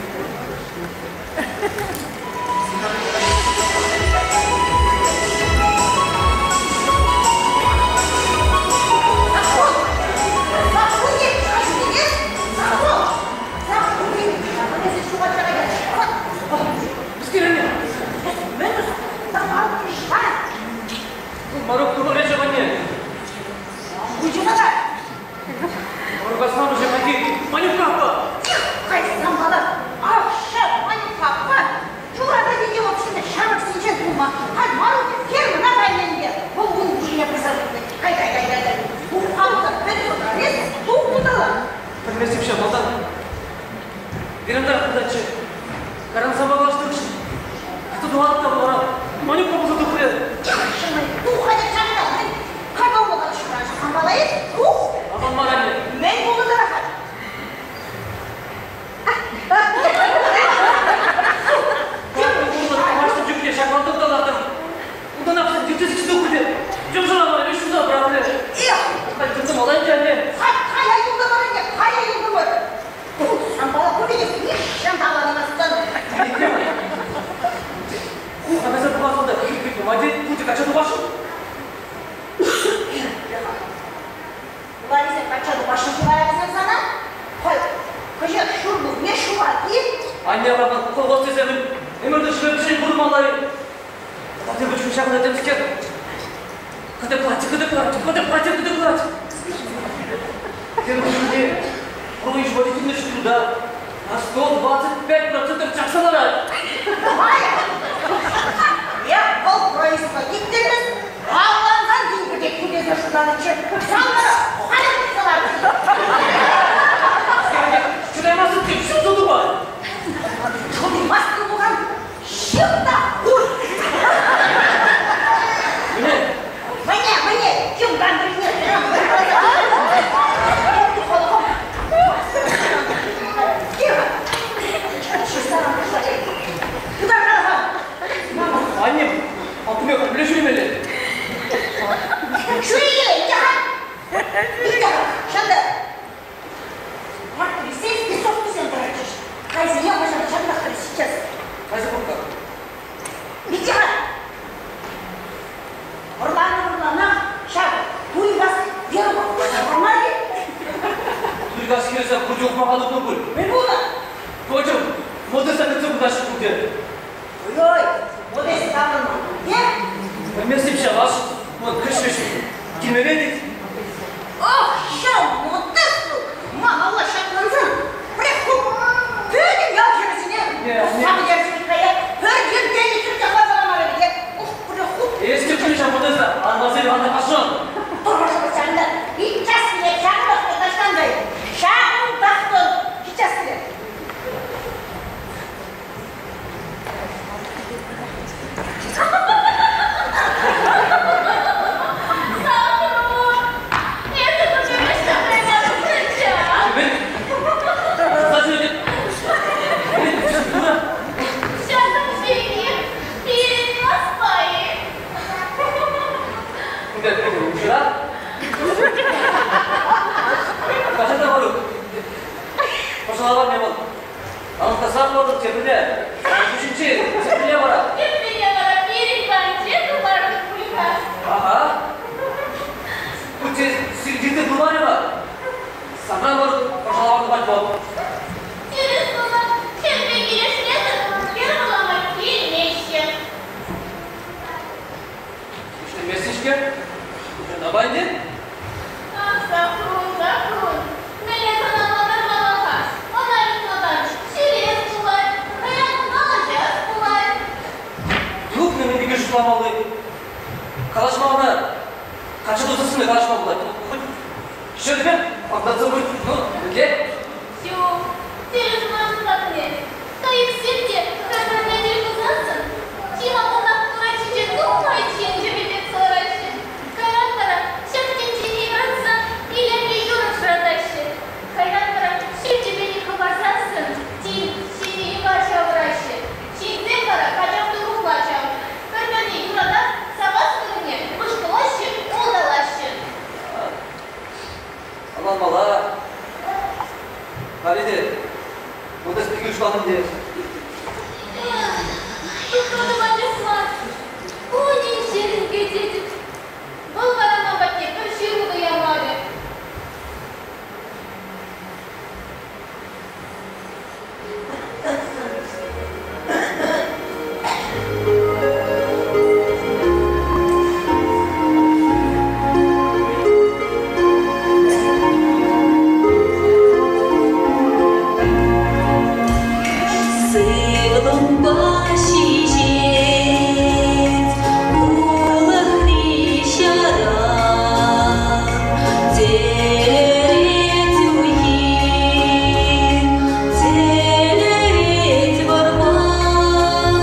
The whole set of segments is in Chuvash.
Мала. Тухрӑм анчах мар. Кунӗн-ҫӗрӗн кӗтетӗп. Вӑл вара ман патне пӗр ҫыру та ямарӗ. Сывлӑмпа ҫиҫет улӑхри ҫаран, тӗлӗрет уй-хир, тӗлӗрет вӑрман.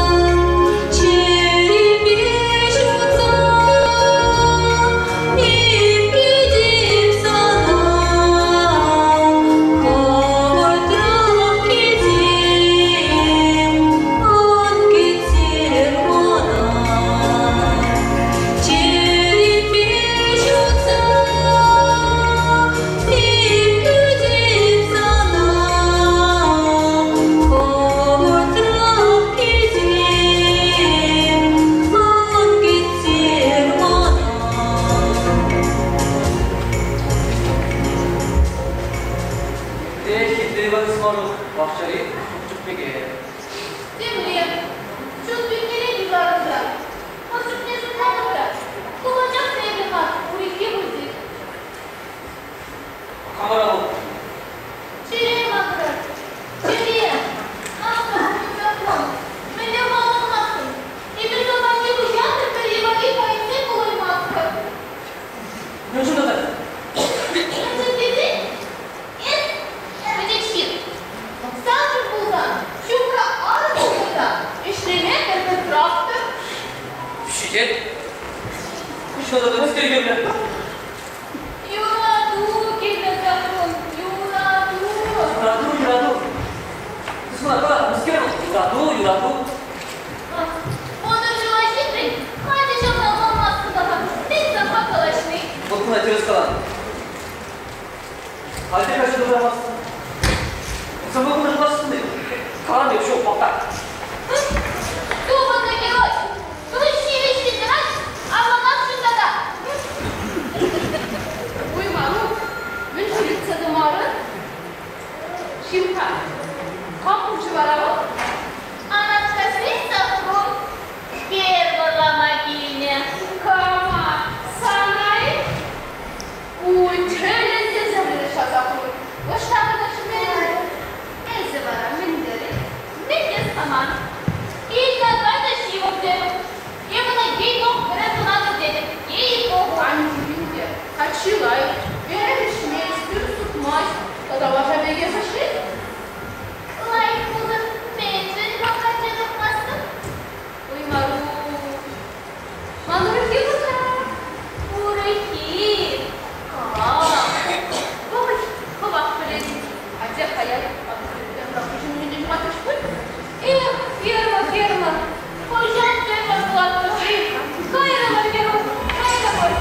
Чӗрепе ҫутса эп кӗтеп сана, хӑвӑртрах килсем, ан кӗтсер мана. Чӗрепе ҫутса эп кӗтеп сана, хӑвӑртрах килсем, ан кӗтсер мана. Эх, хитре Иван пахчари супчӑк пекех. Темле, чун тӳннерен юрларӑм та, хӑш чухне шутлатӑп та, кулачах та эпӗ мар, урӑххи пулчӗ. Хамӑра вӑл. Чӗре макӑрать, чӗре! Ах, микрофон, мӗнле палӑрмастӑн? Эпир санпа нихӑҫан та пӗр йӑвари кайӑксем пулаймастпӑр. Мӗншӗн тата? Мӗншӗн тесен эс пӗчӗк ҫын. Саншӑн пулсан ҫумра арӑм пултӑр та ӗҫлеме пӗр-пӗр трактор. Ҫитет. Куҫна тата мӗскер кирлӗ? Юрату кирлӗ Сахрун, юрату. Юрату, юрату. Тус мана кала, мӗскер вӑл? Юрату, юрату. 30 ҫула ҫитрӗн, халӗ ҫавна ӑнланмастӑн та-ха. Мӗн санпа калаҫни? Вӑл куна тӗрӗс каланӑ. Халь те каҫа тытаймастӑн. Санпа калаҫмастӑн-и? Калам эп ҫук, палта. Тупӑннӑ герой! Выҫҫи-виҫҫи тӑрать, авланасшӑн тата. Уй, Марук, мӗншӗн ыйтса тӑмарӑн? Чим-ха, кам пулчӗ вара вӑл? Анаткасси Сахрун фермӑрлама килнӗ. Кама? Сана-и? Уй, тӗлӗнсе сӗмлӗ Сахрун. Ӑҫта кӑна ҫӳрерӗн? Эсӗ вара мӗн терӗн? Мӗн эс саман? Кил кай та ҫывӑх терӗм. Эп ӑна ей-бог пӗрре сунатӑп тетӗп. Ей-богу. Ан тивин те, каччи лайӑх, эрех ӗҫмест, пир сутмасть тата лаша пекех ӗҫлет. Лайӑх пултӑр, мӗншӗн-ха качча тухмастӑн? Ой, Марук, ман урӑххи пур-ха. Урӑххи? Кам? Пӑхӑҫ, хӑвах пӗлетӗн. Атя каяр, пуҫӑннинчен ҫухатрӗҫ пуль. Эх, ферма, ферма, хӑҫан ферма пулатпӑр-ши? Кайрӑмӑр, Верук, кайрӑмӑр.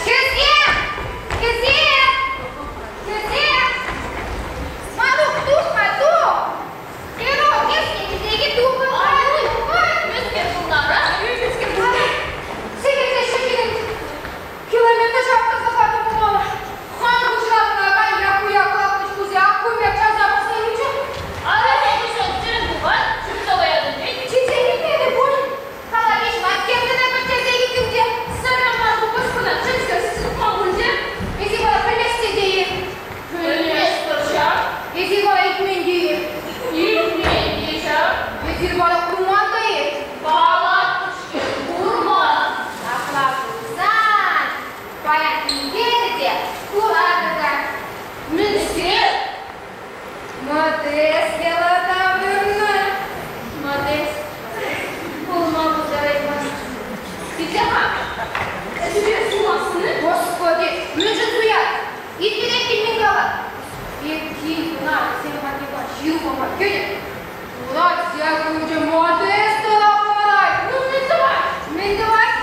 Кӗсем! Кӗсем! Кӗсем! Марук, тух-ха, тух! Верук, кӗске кӗсеке тухӑр-ха! Мӗскер пулнӑ-ара? Мӗскер пулнӑ? Сехете ҫитмен. Километр ҫавтӑрса хатӗр пулмалла. Хан пуҫра тӑракан Якуя Клавдич Кузя кун пек чавса пӑхса юлчӗ. Ара, пуҫӑн сирӗн пулать, чупса каятӑн вӗт. Чице килмерӗ пуль. Калавиш мар, кемсене пӗлтерсе илтӗм те. Сана мар купӑстана чӗнсе сутма пулчӗ. Эсир вара пӗлместӗр те-и? Пӗлместпӗр ҫав. Эсир вара илтмен те-и? Илтмен те ҫав. Эсир вара курман та-и? Калатпӑр-ҫке, курман. Апла пулсан, паян илтетӗр те куратӑр та. Мӗнскер? Модес яла таврӑннӑ. Модес. Пулма пултараймасть. Тете-ха, сире сумассӑн-и? Господи, мӗншӗн суять? Ирттерет килмен кала. Эп кил кӑна вӗсем патне ҫыру пама кӗнӗ. Юрать, якучӗ Модест ларать. Ну, мӗн тӑвать? Мӗн тӑвать?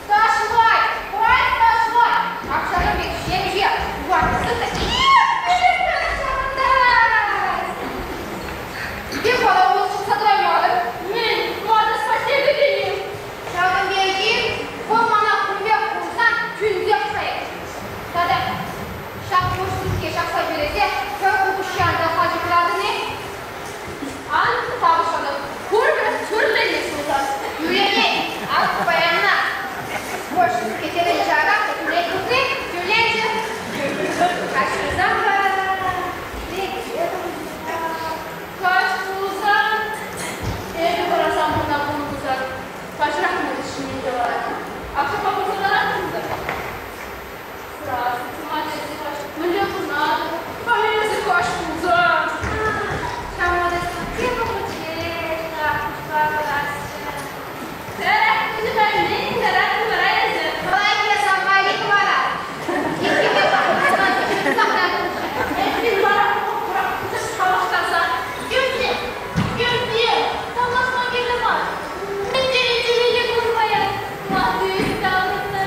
Ташлать, хать ташлать. Акшарӑм пек ҫемҫе, ватса та ҫавӑнтать. Те паровоз чупса тӑраймарӗ. Мӗн, Модест патне кӗтӗн-и? Ҫакӑн пирки вӑл мана кун пек курсан тӳнсех каять. Тата ҫак пуҫ ҫакса ҫӳресе пӗр купӑсҫан та хачӑ кӑлартӑн-и? Ан тавӑшӑнӑр. Пурпӗр тӳрленес пулсан. Тӳрленет, ак паянна. Пуҫ кетерен чарак та тӳлет тухни, тӳрленчӗ. Каҫ пулсан вара Каҫ пулсан, эпӗ вара сан куна кун тусан, паҫӑрах мӗн тӑвать. Акшапа курса тӑратӑн та. Здравствуйте, Модест Иванович. Мӗнле пурӑнатӑр? А эсӗ каҫ пулсан. Ҫав Модест тепӗр хутчен пуҫпа каласчӗ. Мӗн таратӑн вара эсӗ? Лайӑх самали вара. Иккӗпе Эпир вара калаҫтарса, кӳрте, кӳрте, тавлашма кирлӗ мар. Мӗн тери телейлӗ кун паян. Модест таврӑннӑ.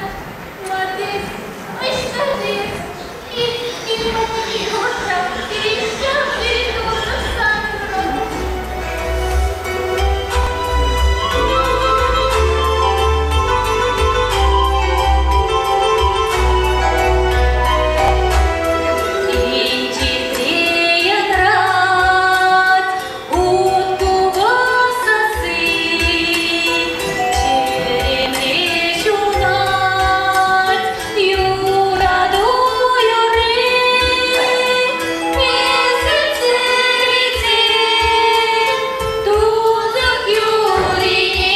Модест, ӑҫта эс? Кил патне кил хӑвӑртрах. Пире ҫав тери хӑвӑртрах сантӑмӑр. Инҫетре янрать ут-купӑс сасси, чӗремре ҫунать юрату юрри. Месӗлсӗр витсен тусӑх юррине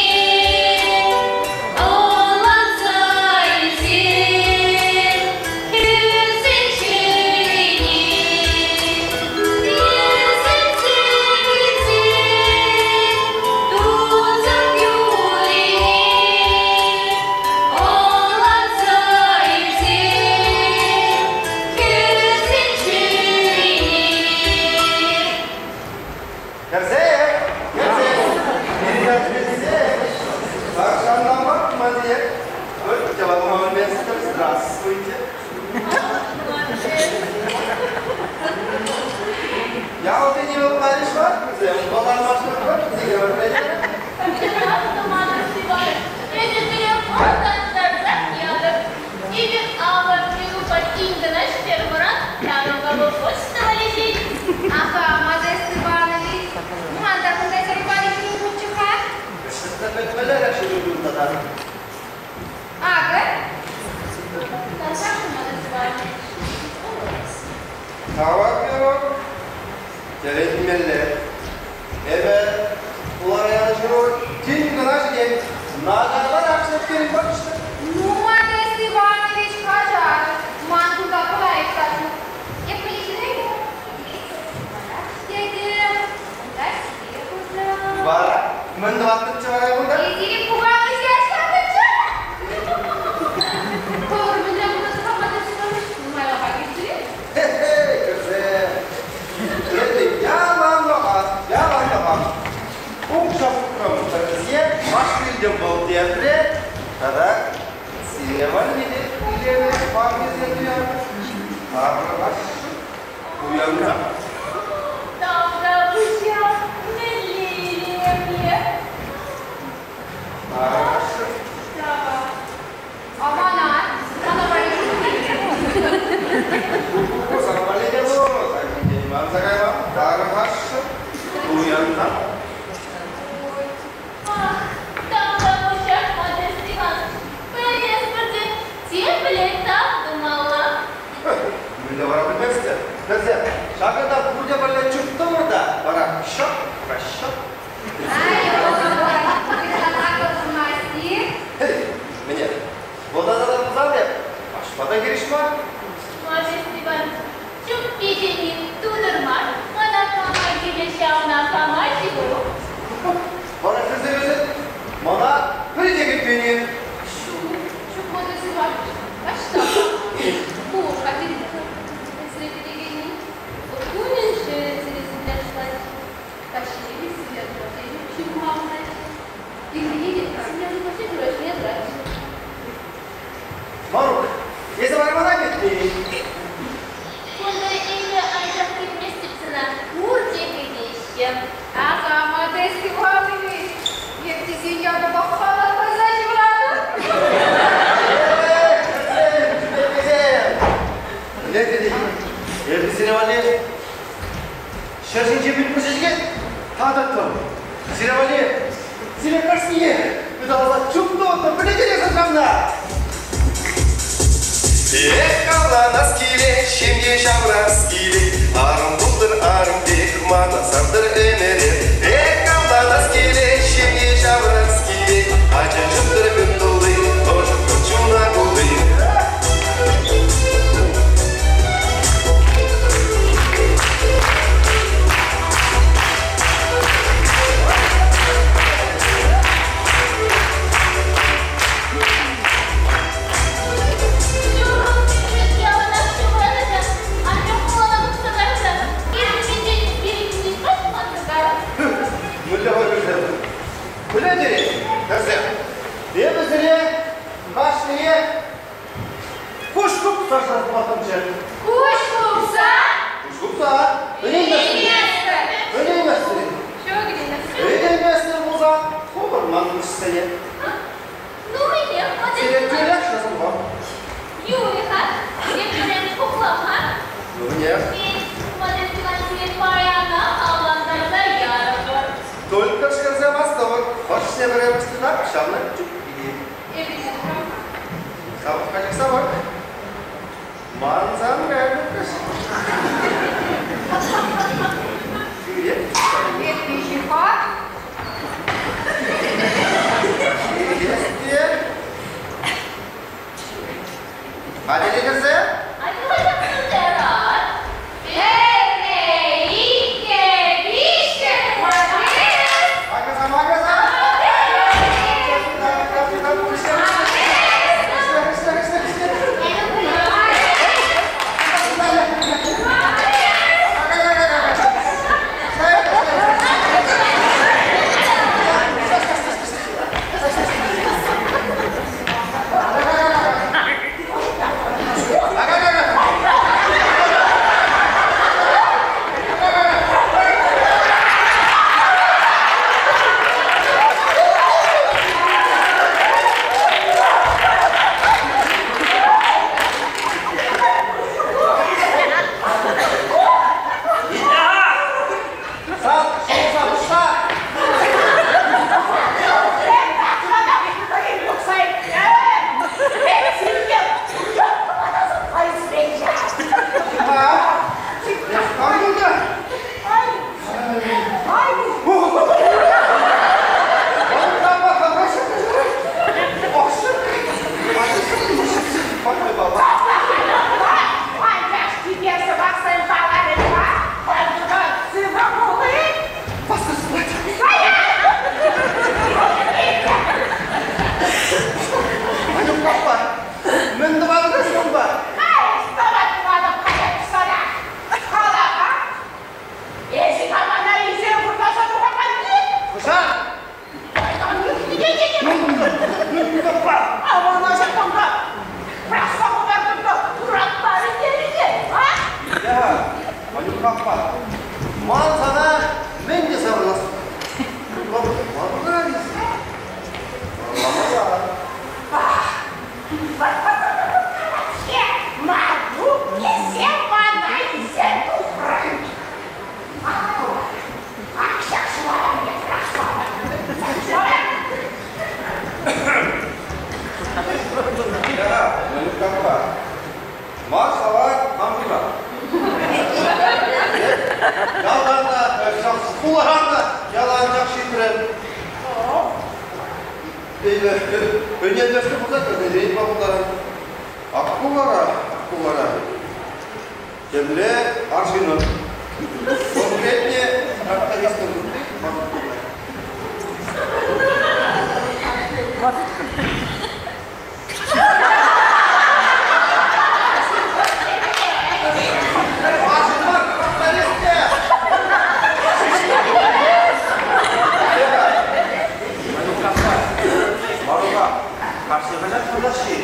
ӑнланса илсен хӗрсен чӗрине. Месӗлсӗр витсен тусӑх юррине ӑнланса илсен хӗрсен чӗрине. Кӗрсе, кӗрсе, кӗрсе. Тахҫантанпах ман Здравствуйте. Ялти не париш мар, вӗсем баланмашкӑр вӗсене Эсӗ пире ӑнлантарсах ятӑр. Эпир авӑ Мирупа тин кӑна фермӑран таврӑнма почта валеҫет. Ага, Модест Иванович, ман та кунта сӗр пани пулчӗ-ха. Тата. Акӑ, Тархасшӑн, Модест Иванович. Тавах Мирон. Тӗлӗнмелле. Эпӗ хулара янӑ ҫыру тин кӑна ҫитет. Начарларах ҫӗттерен почта. Ну, Модест Иванович, каҫар. Ман кунта проект та ҫук. Эп пӗлеҫҫӗ тетӗм. Унта сире куртӑм. Вара, мӗн тӑваттӑнччӗ вара кунта? Эсир кукамӑшӗ ҫакӑнччӗ. Хӑвӑр мӗнле пурӑнатӑр-ха, Модест Иванович? Нумайлӑха килчӗ-и? Хе-хе, кӗрсе. Эпӗ яланлӑха, яланлӑха. Укҫа пухрӑм пӗрре, машинӑ вӑл тепре. Тата сире валли те илемлӗ парнесем туяннӑ. Таврӑнасшӑн туянса. Тавра пуҫа мӗнле илемлӗ. Таврӑнасшӑн. Тавах. А мана? Мана валли ҫук-и? Сан валли те пур. Сан манса кайман. Тархасшӑн туянса. Ой, Ах, тавра пуҫах, Модест Иванович. Пӗлес пӗрте темле тав тумалла. Мӗнле вара пӗлместӗп. Кӗрсе, ҫакӑнта пурте пӗрле чуптӑмӑр та вара шӑп, шӑп. Ай, ой, ой, пулмасть-и? Хей, мӗне? Вӑл та пулсан эп ашпа та хирӗҫ мар. Модест Иванович, чуппи тени тутӑр мар, мана кама килӗ ҫавна кама ҫыху. Вара кӗрсе кӗрсе мана пӗри те кӗтмене. Ҫук, ҫук, Модест Иванович. Таҫта. Ку хатӗр. Эсӗ перекенни. Кунӗн-ҫӗрӗн Ага, Модест Иванович, эп тесен ятӑпа халат парса ҫывӑратӑп. Пӗлетӗр-и, эпӗ сире валли ҫӗр ҫинче мӗн пӗҫеркен татӑттӑм. Сире валли сире кашнине ыталаса чуптӑвӑттӑм. Пӗлетӗр-и ҫавна? Эх, авланас килет, ҫемье ҫавӑрас килет, арӑм пултӑр арӑм пек, мана савтӑр ӗмӗре. Эх, авланас килет, ҫемье ҫавӑрас килет, ача чуптӑр пӳрт тулли, ӑшӑттӑр чуна кулли. Мӗнле хӑйсем? Пӗлетӗр-и, хӗрсем, эпӗ сире кашние куҫ хупса шӑртлаттӑмччӗ. Куҫ хупса? Куҫ хупса. Ӗненместӗр. Ӗненместӗр. Ҫук, ӗненместӗр. Ӗненместӗр пулсан, хупӑр ман куҫсене. Ну, мӗнех, Сире тӳрех шӑсӑлма. Юрӗ-ха, эпӗ хуплам-ха. Ну, мӗнех. Модест Иванович паянах авлантарса ярӑпӑр. Только хӗрсем астӑвӑр, хӑшне пӗрремӗш тытар, ҫавна чуп Эпӗ те тухрӑм. Савӑк каҫах савӑк. Мансан кайрӑм. Сире Эп виҫӗ-ха. Хатӗр кӗрсе? Пӗрре, иккӗ, виҫҫӗ, Модест! Макӑрса, макӑрса! Сад, шоуса, пушта! Кам кунта? Мӗн тӑватӑн эс унпа? Хӑҫан? Я, Ванюк аппа, ман сана мӗн те савӑнас. Я, Ванюк аппа, ман сава кам пура. Ялан та, хуларан та яланах ҫитрӗм. Ӗненместӗп пулсан та ӗненме пултарать. Ак ку вара, ак ку вара. Темле арҫынӑн. Конкретне трактористӑн Арҫын мар, тракторист те! Марука, кашни хаҫат пулас-ши?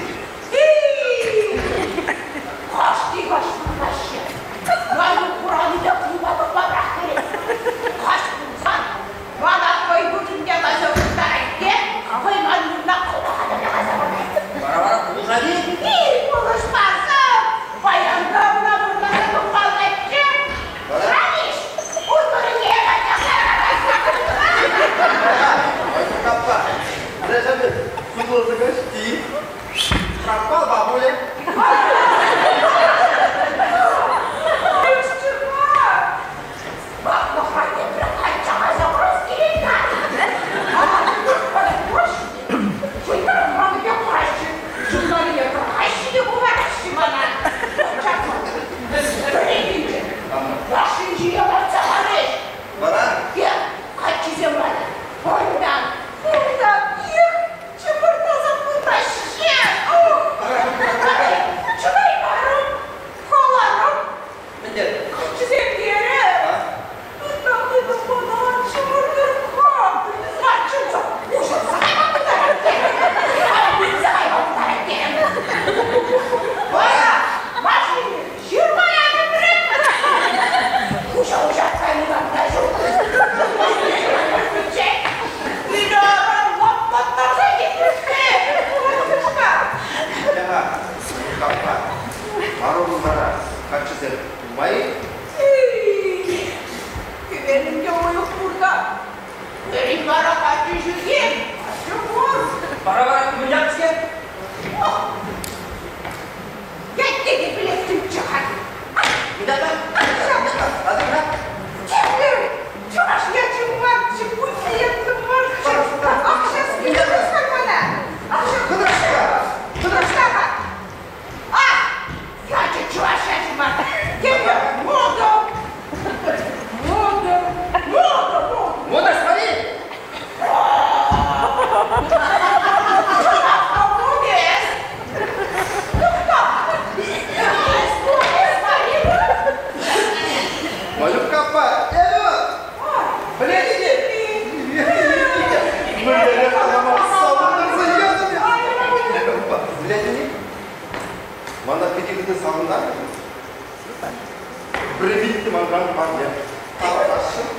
Питӗ манран парне. Тархасшӑн.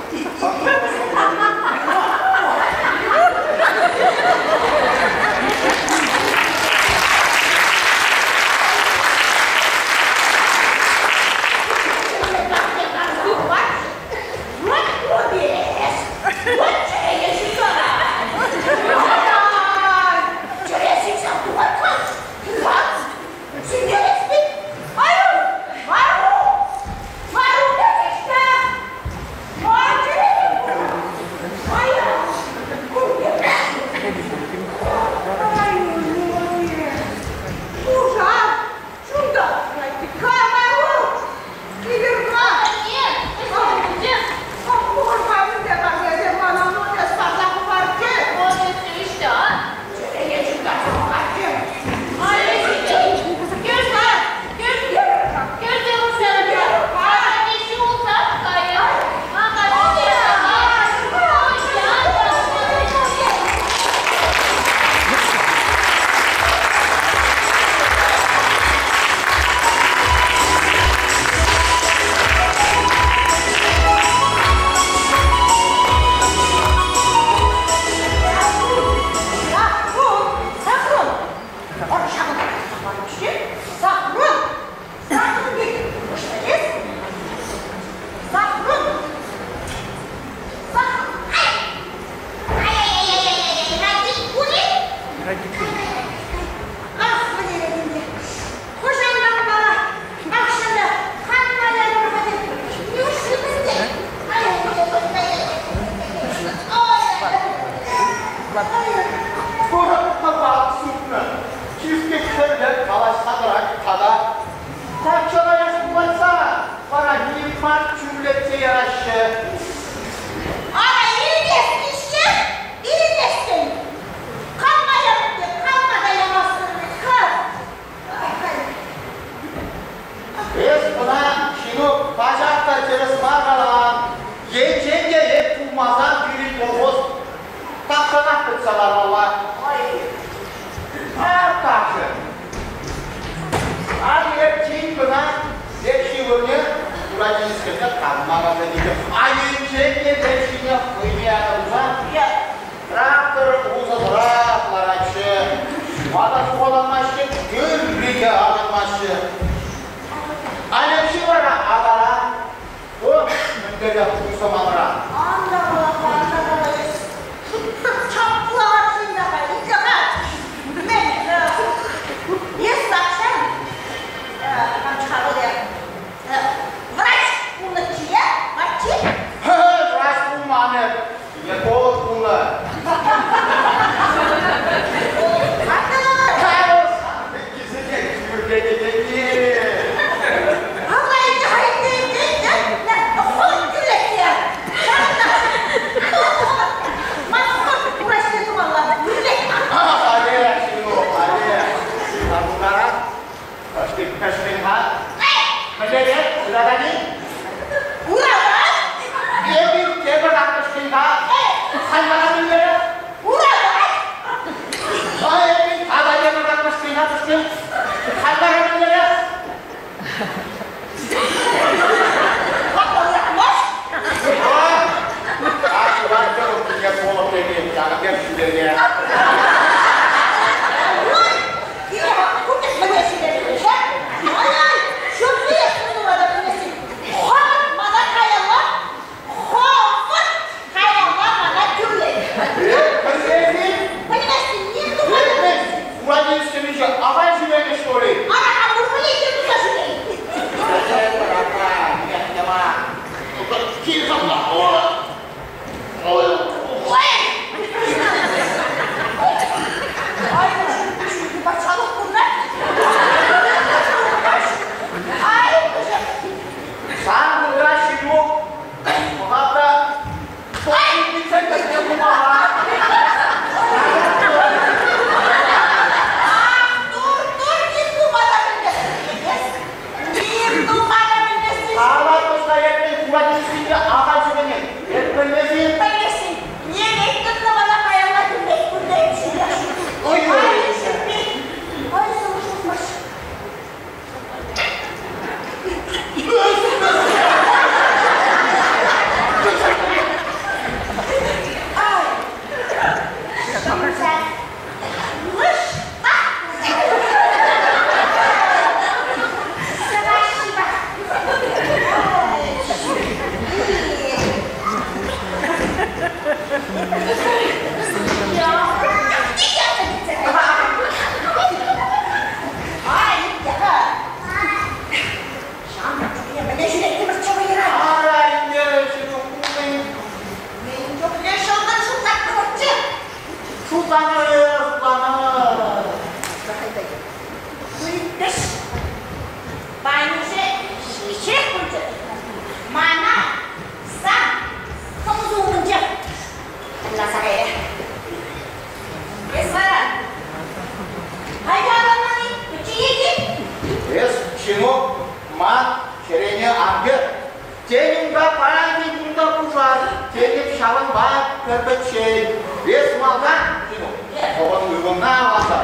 ҫавӑнпа пӗр-пӗччен. Эс малтан, Синук, хӑвӑн ывӑлна авланса.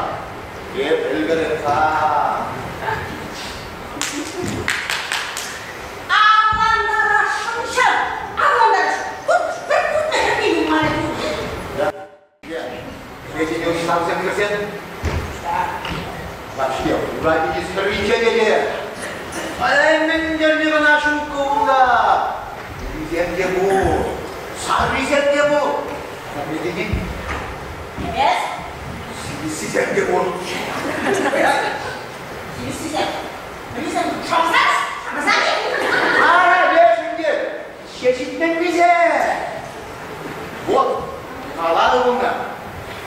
Эп ӗлкӗрӗп-ха. Авлантарасшӑн ҫав, авлантарасшӑн. Пӗр путнӑ хӗрне юлмарӗ пуль. Хӗресене ӑҫтансем кӗрсен? Вообще, ура тинӗс хӗрринче те. Мӗн тӗрлӗ кӑна ҫук унта. Урисем те пур, саррисем те пур. Пӗлетӗн-и? Эс? Сивӗссисем те пур. Сивӗссисем. Пӗрисем шӑмсас, шӑмсах-и? Ара, леш ӗнтӗ, ҫитменнисем. Вот, каларӗ унта.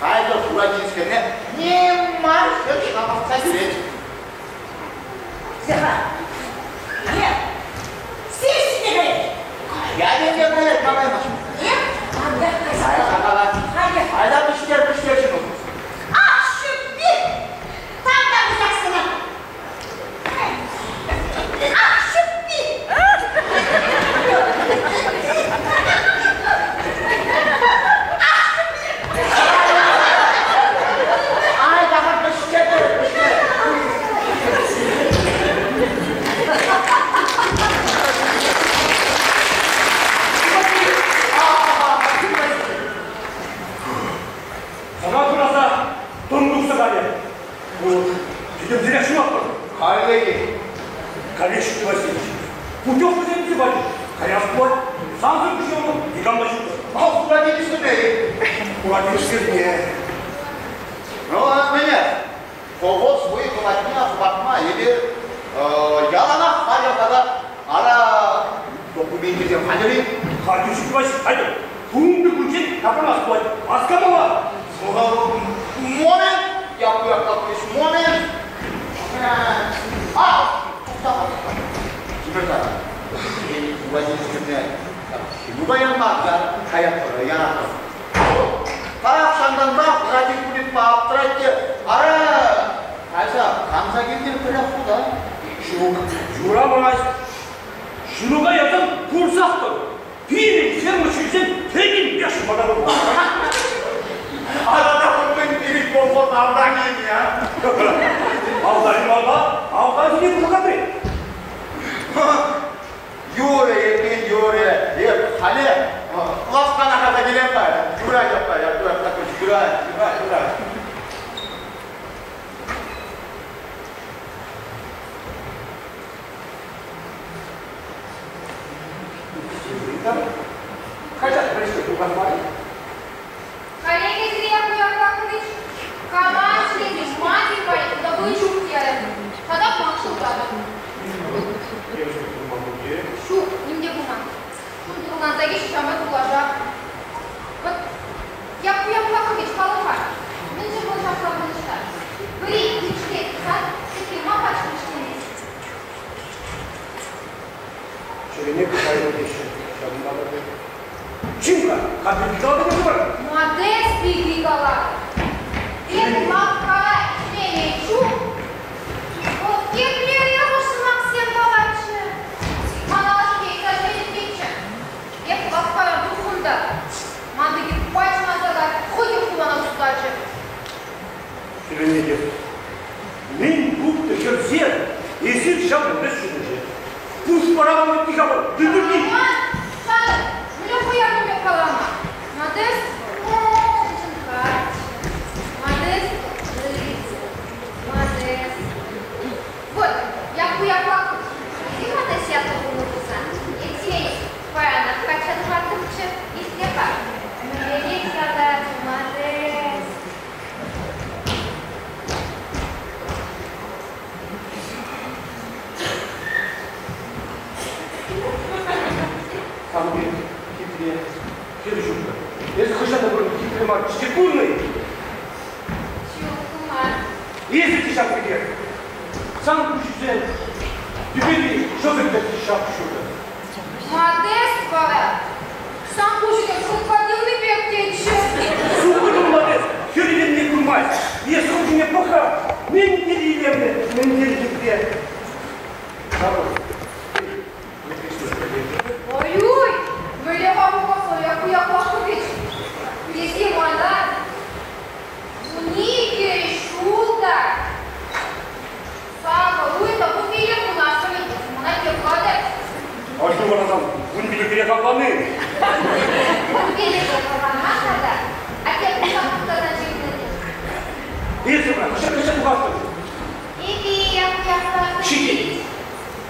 Айтӑр хура тинӗскерне ним мар хӗр ҫавӑртса килет. Зеха, нет, сисне каять. Каять ӗнтӗ каять, калаймасть. Нет, анда кайса. Кайса калать. Айда пӗҫтер, пӗҫтер ҫынум. Ах, ҫӳппи! Там та пусаксана. Ах, ҫӳппи! Ай, давай пӗҫтер, пӗҫтер. Сана тураса тӑн тухса кайрӗ. Вот, йӗтемсене ҫуратпӑр. Коллеги. Коллеги Васильевич, путевка вӗсем пачӗ. Каяс пулать. Сансӑр пуҫланӑ никам та ҫук. А хура тинӗсне. Хура тинӗсне. Ну, а мӗне? Колхоз вӑй хӑватне хӑпартма эпир яланах хатӗр тата ара докуменчӗсем хатӗр-и? Хатӗр ҫук, хатӗр. Тунти кунчен тапранас пулать. Васкамалла. Момент! Я пуяклатмыш момент! А! Тимӗр-ха, Владимировне ҫырупа яман каятпӑр, яратпӑр. Тахҫантанпах радикулитпа аптрать те, ара, кайса канса килтӗр пӗрех хута. Ҫук, юрамасть. Ҫырупа ярсан курсах тӑр. Пирӗн ферма ҫынсем пӗтӗмпех шӑпана. Ара та мӗн пирӗн колхоз автанӗ, а? Автанӗ мала, автанӗ пулаканни. Юрӗ, эппин, юрӗ. Эп халӗ лавккана кайса килем-ха. Юрать, аппа, юрать, юрать, юрать. Хаҫат пӗрешке тухас мар-и? Коллеги Сергей Яковлевич, командный мать добычу терӗ. Тата пахшӑлтатӑп. Ҫук, ним те пулман. Чун тӑвӑланса килчӗ ҫавӑнпа тулаша. Вот Якку Яковлевич калӑр-ха, мӗншӗн вӑл ҫапла пурнӑҫлать? Пӗри килӗштерет пулсан, тепри ма пач килӗштермест? Чӗрене кайнӑ теҫҫӗ, ҫавӑнпа та Чим-ха, капитал та пур. Модест пирки калатӑп. Эп лавккара ӗҫленӗ чух вӑл еплерех сӑмахсем калатчӗ. Мана ашшӗ ыйтса ҫӳрететчӗ. Эп лавккара тухрӑм та ман пирки пач манса кайрӗ, хӑй те хулана тустарчӗ. Тӗлӗнетӗп. Мӗн пухнӑ хӗрсем, эсир ҫав ӗҫ ҫумӗнче. Пуш параман ытти ҫавӑ, тытӑрни. Роман, шанӑр, мӗнле хӑяр пек калама? Модест чӑн каччӑ. Модест рыцарь. Модест. Вот, Якку Яковлевич, иди Модест ятлӑ пулнӑ пулсан, Евсей паянах качча тухаттӑмччӗ, итле-ха. Мӗнлерех ятать Модест? Сан пек хитре хӗр ҫук. Эсӗ хӑҫан та пулин хитре мар чечек курнӑ-и? Ҫук, курман. Эсӗ те ҫак пекех. Сан куҫусем тӳпери шӑтӑк пек ҫап-ҫутӑ. Модест вара сан куҫусем шутка тунӑ пек тетчӗ. Сухӑрӑн Модест хӗр илемне курмасть. Эс хӑв ҫине пӑх-ха. Мӗн тери илемлӗ, мӗн тери хитре. Ой-ой, мӗнле-ха пухасла Якку Яковлевич? Курпелӗхе хӑварман тата, атте пуҫа пуҫласа ҫырнӑ тет. Эсӗ вара хӑҫан кайса тухатӑн? Эпи яхта Ҫитет.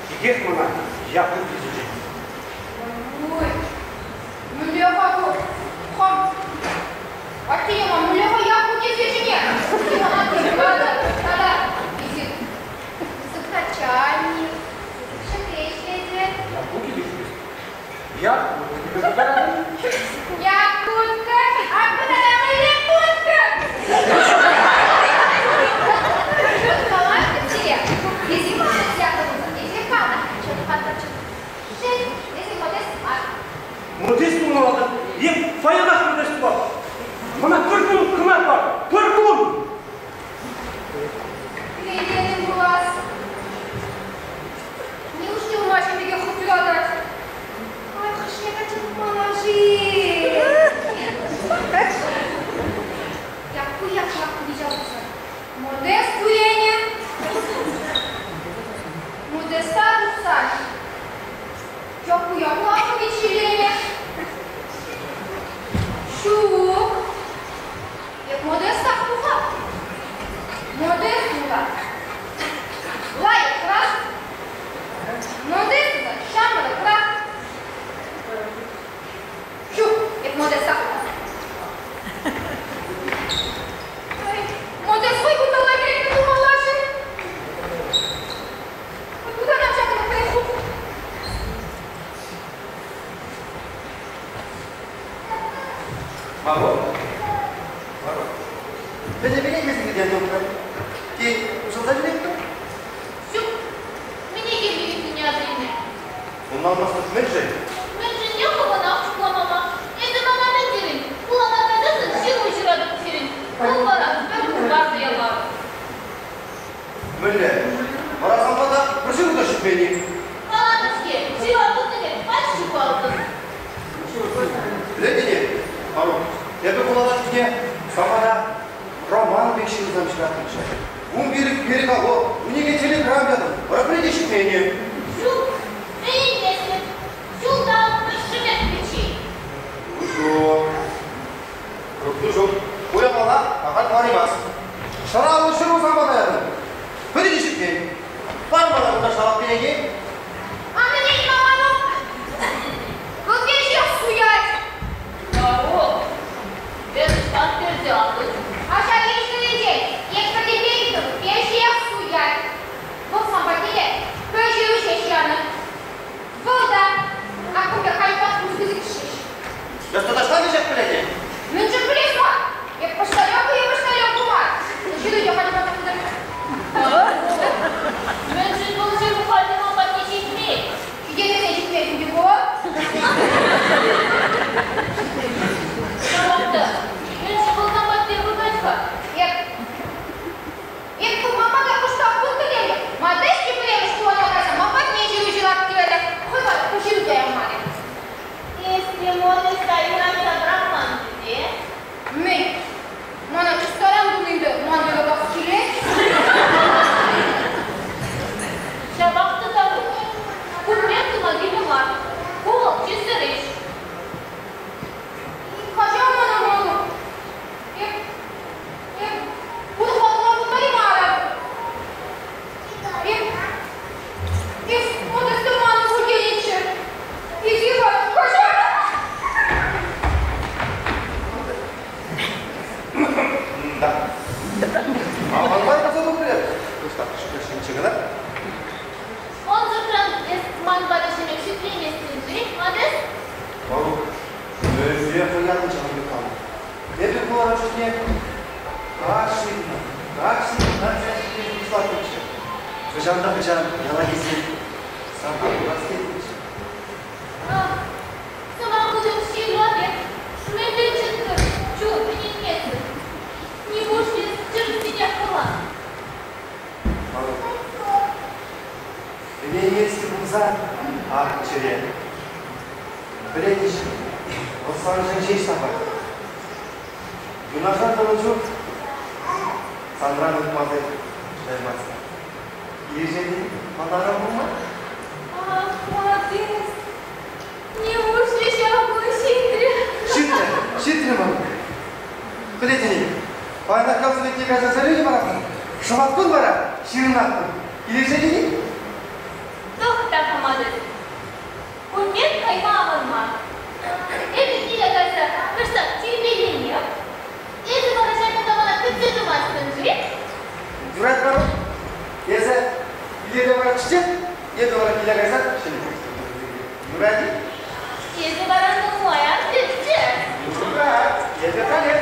Текех мана Якур тесе чӗн. Ой, мӗнле-ха ку? Хам Атте ман мӗнле-ха Якур тесе чӗнет? Мана тытматӑр тата эсир пысӑк начальник, ҫӗклеҫлесе. Якур килӗшмест. Якур Якутка, акӑ тата мӗнле кутка! Калатӑп сире, эсир мана Якур тесе калӑр, чӑн-чӑн. Шел, эсир модест мар. Модест пулмалла е паянах модест пулать. Мана пӗр кун кӑна пар, пӗр кун! Кӳрентернӗ пулас. Неужели ума ҫын пекех хут юратать? Ай, хӑшне качча тухмалла-ши? Якку яклак виҫе пусать. Модест кӳренӗ. Модеста тухсан Якку яклак ҫиленӗ. Ҫук. Эп Модестах тухап. Модест пулать. Лайӑхрах. Модест та ҫамрӑкрах. Ҫук, эп Модестах тухас. Ай, Модест хӑй кунталла килет тумалла-ши? Куда нам ҫакӑн хӑй Маро? Маро. Пӗтӗмпех эсӗ тухрӑм. Тен, уҫӑлса ҫӳреттӗм? Ҫук, мӗне кирлӗ иртнине аса илме. Ӑнланмастӑп мӗншӗн? Мӗншӗнне хӑвӑнах чухламалла. Эсӗ мана мӗн терӗн? Хулана кайсассӑн ҫыру ҫыратӑп терӗн. Вӑл вара пӗр хыпар та ямарӗ. Мӗнле? Вара санпа та пӗр ҫыру та ҫитмен-и? Калатӑп-ҫке, ҫыру тытнӑ пач ҫухалтӑм. Пӗлетӗн-и, Марук, эпӗ хулана чухне самана роман пек ҫырсам ҫыраттӑмччӗ. Ун пирки переговор, 12 телеграмм ятӑм, вара пӗри те ҫитмен-и? Ҫук, ӗненместӗп. Ҫулталӑк тӑршшӗпех пӗччен. Ну ҫук. Ну ҫук. Ку япала ахаль хӑвараймасть. Шӑраллӑ ҫыру самана ятӑм. Пӗри те ҫитмен. Пар мана кунта шалап кӗнеки. Ан ӗнен, маманок. Вӑл веҫех суять. Марук, эс ӑҫтан персе антӑн? Ача ешӗлӗнчен ешӗлӗпе веҫех суять. Вӑл сан патне те пӗр ҫыру ҫеҫ янӑ. Вӑл та аккумпе хайпа пысӑк ҫеҫ. Эс тата ӑҫтан веҫех пӗлетӗн? Мӗншӗн пӗлес мар? Эп почтальонка е почтальонка мар. Ҫыру те халь Мӗншӗн вӑл ҫыру халь ман патне ҫитмен? Ҫитекене ҫитмест ӗнтӗ ку. Ҫапах та, мӗншӗн вӑл сан патне выртать-ха? Эп Эп тухманпа та кӑштах пултӑр тетӗп. Модест пӗрремӗш хулана кайса ман патне ҫыру ҫырать терӗ. Хӑй вара ку ҫыру та ямарӗ. Эс те Модеста юратса пӑрахман тесе? Мӗн? Мана чустаран тунӑ ӗнтӗ, ман юратас килет. Ҫапах та Тарук, кун пек тума кирлӗ мар. Ку вӑл чыссӑр ӗҫ. Каҫар мана, Марук. Эп, эп урӑхла тума пултараймарӑм. Эп, эс Модеста манӑн пуль тенӗччӗ. Иди-ха, каҫар. Да. Аванпай пулса тухрӗ. Кӑштах шӳтлешнӗччӗ кӑна. Ӑнсӑртран эс манпа вӗҫӗмех шӳтлеместӗн-ши, Модест? Марук, мӗнле хӑятӑн ҫавӑн пек каланӑ? Эпӗ хулара чухне кашни, кашни начальник пуҫлаттӑмччӗ. Хӑҫан та хӑҫан яла килсен санпа курас теттӗмччӗ. Ах, сӑмах хутӑм ҫырла пек, мӗнле чӑттӑр, чун ӗненмесӗр. Нивушлӗ чӗрӗссинех калан? Марук, ӗненместӗп пулсан, ах, чӗре. Пӗлетӗн-ши, вӑл саншӑн ҫеҫ тапать. Юнашар тӑнӑ чух санран ыйтмасӑр чӑтаймастӑп. Килӗшетӗн манаран пулма? Ах, Модест, нивушлӗ ҫав куҫ? кайса салют паратпӑр. Шӑматкун вара ҫырӑнатпӑр. Килӗшетӗн-и? Тӑхта, хаматӑн. Кун пек кайма аван мар. Эпӗ киле кайса кӑштах тирпейленем. Эсӗ вара ҫакӑнта мана кӗтсе тӑмастӑн-ши? Юрать вара. Эсӗ киле вара чечек, эпӗ вара киле кайса ҫӗнӗ. Юрать-и? Эсӗ вара нумай ан кӗтчӗ. Юрать. Эпӗ халех.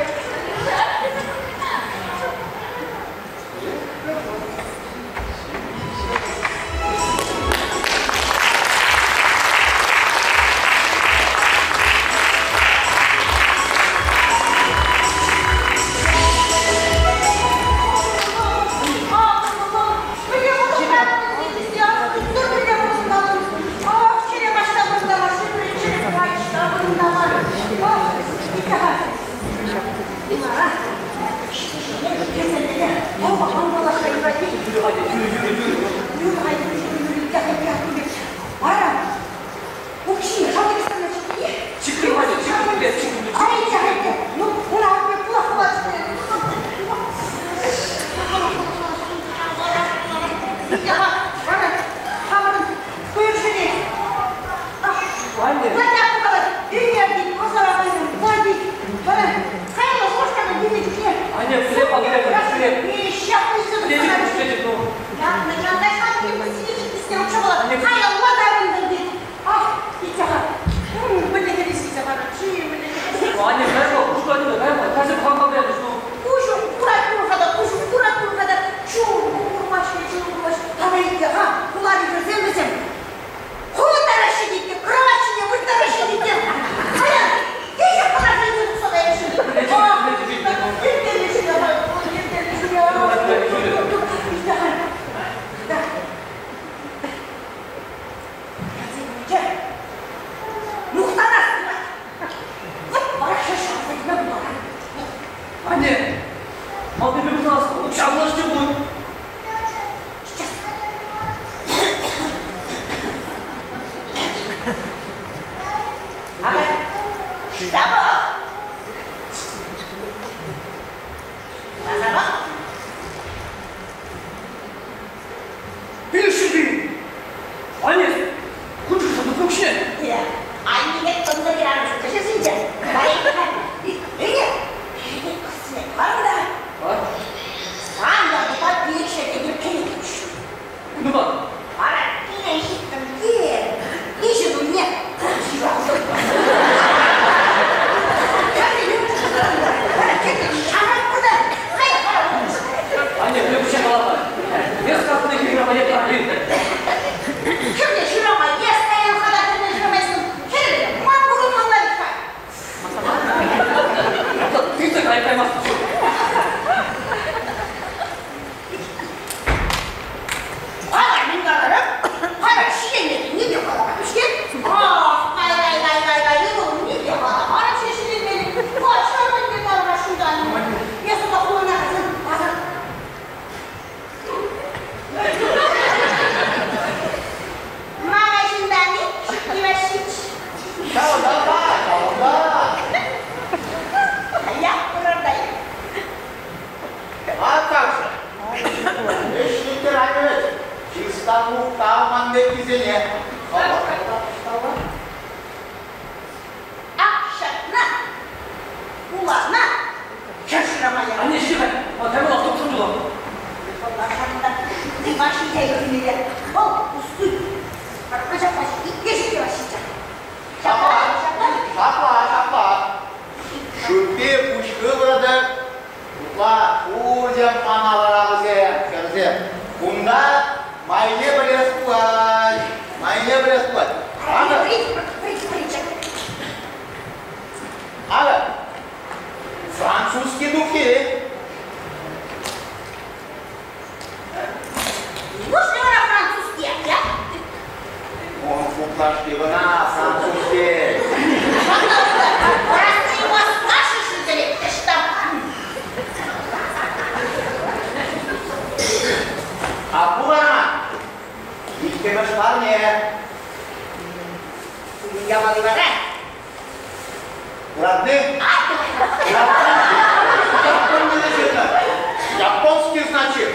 Японский, значит.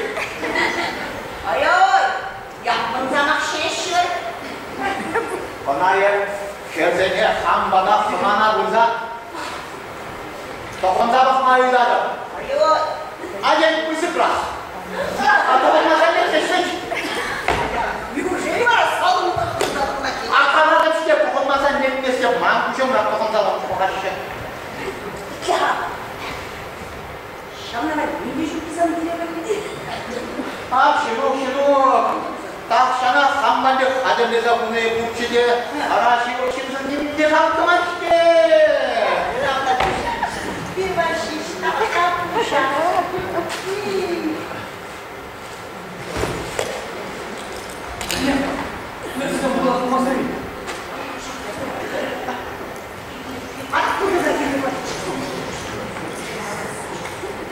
Ой-ой, яппынсамах ҫеҫ. Ӑна эп хӗрсене хам пата хӑнана пырса тӑхӑнса пӑхма ыйтатӑп. Ой-ой. Атя пысӑкрах. А тӑхӑнмасан лекмест. Неужели вара салон тӑхӑнса тӑхӑнать? А калатӑп-ҫке, тӑхӑнмасан лекмест. Ман куҫӑмрах тӑхӑнса пӑхаҫҫӗ. Я. Ҫавна мӗн ҫук сан киле Ах, Ҫинук, Ҫинук, тахҫанах хам валли хатӗрлесе хуни пурччӗ те, ара ҫывӑх ҫыншӑн ним те шалтӑмасть-ҫке.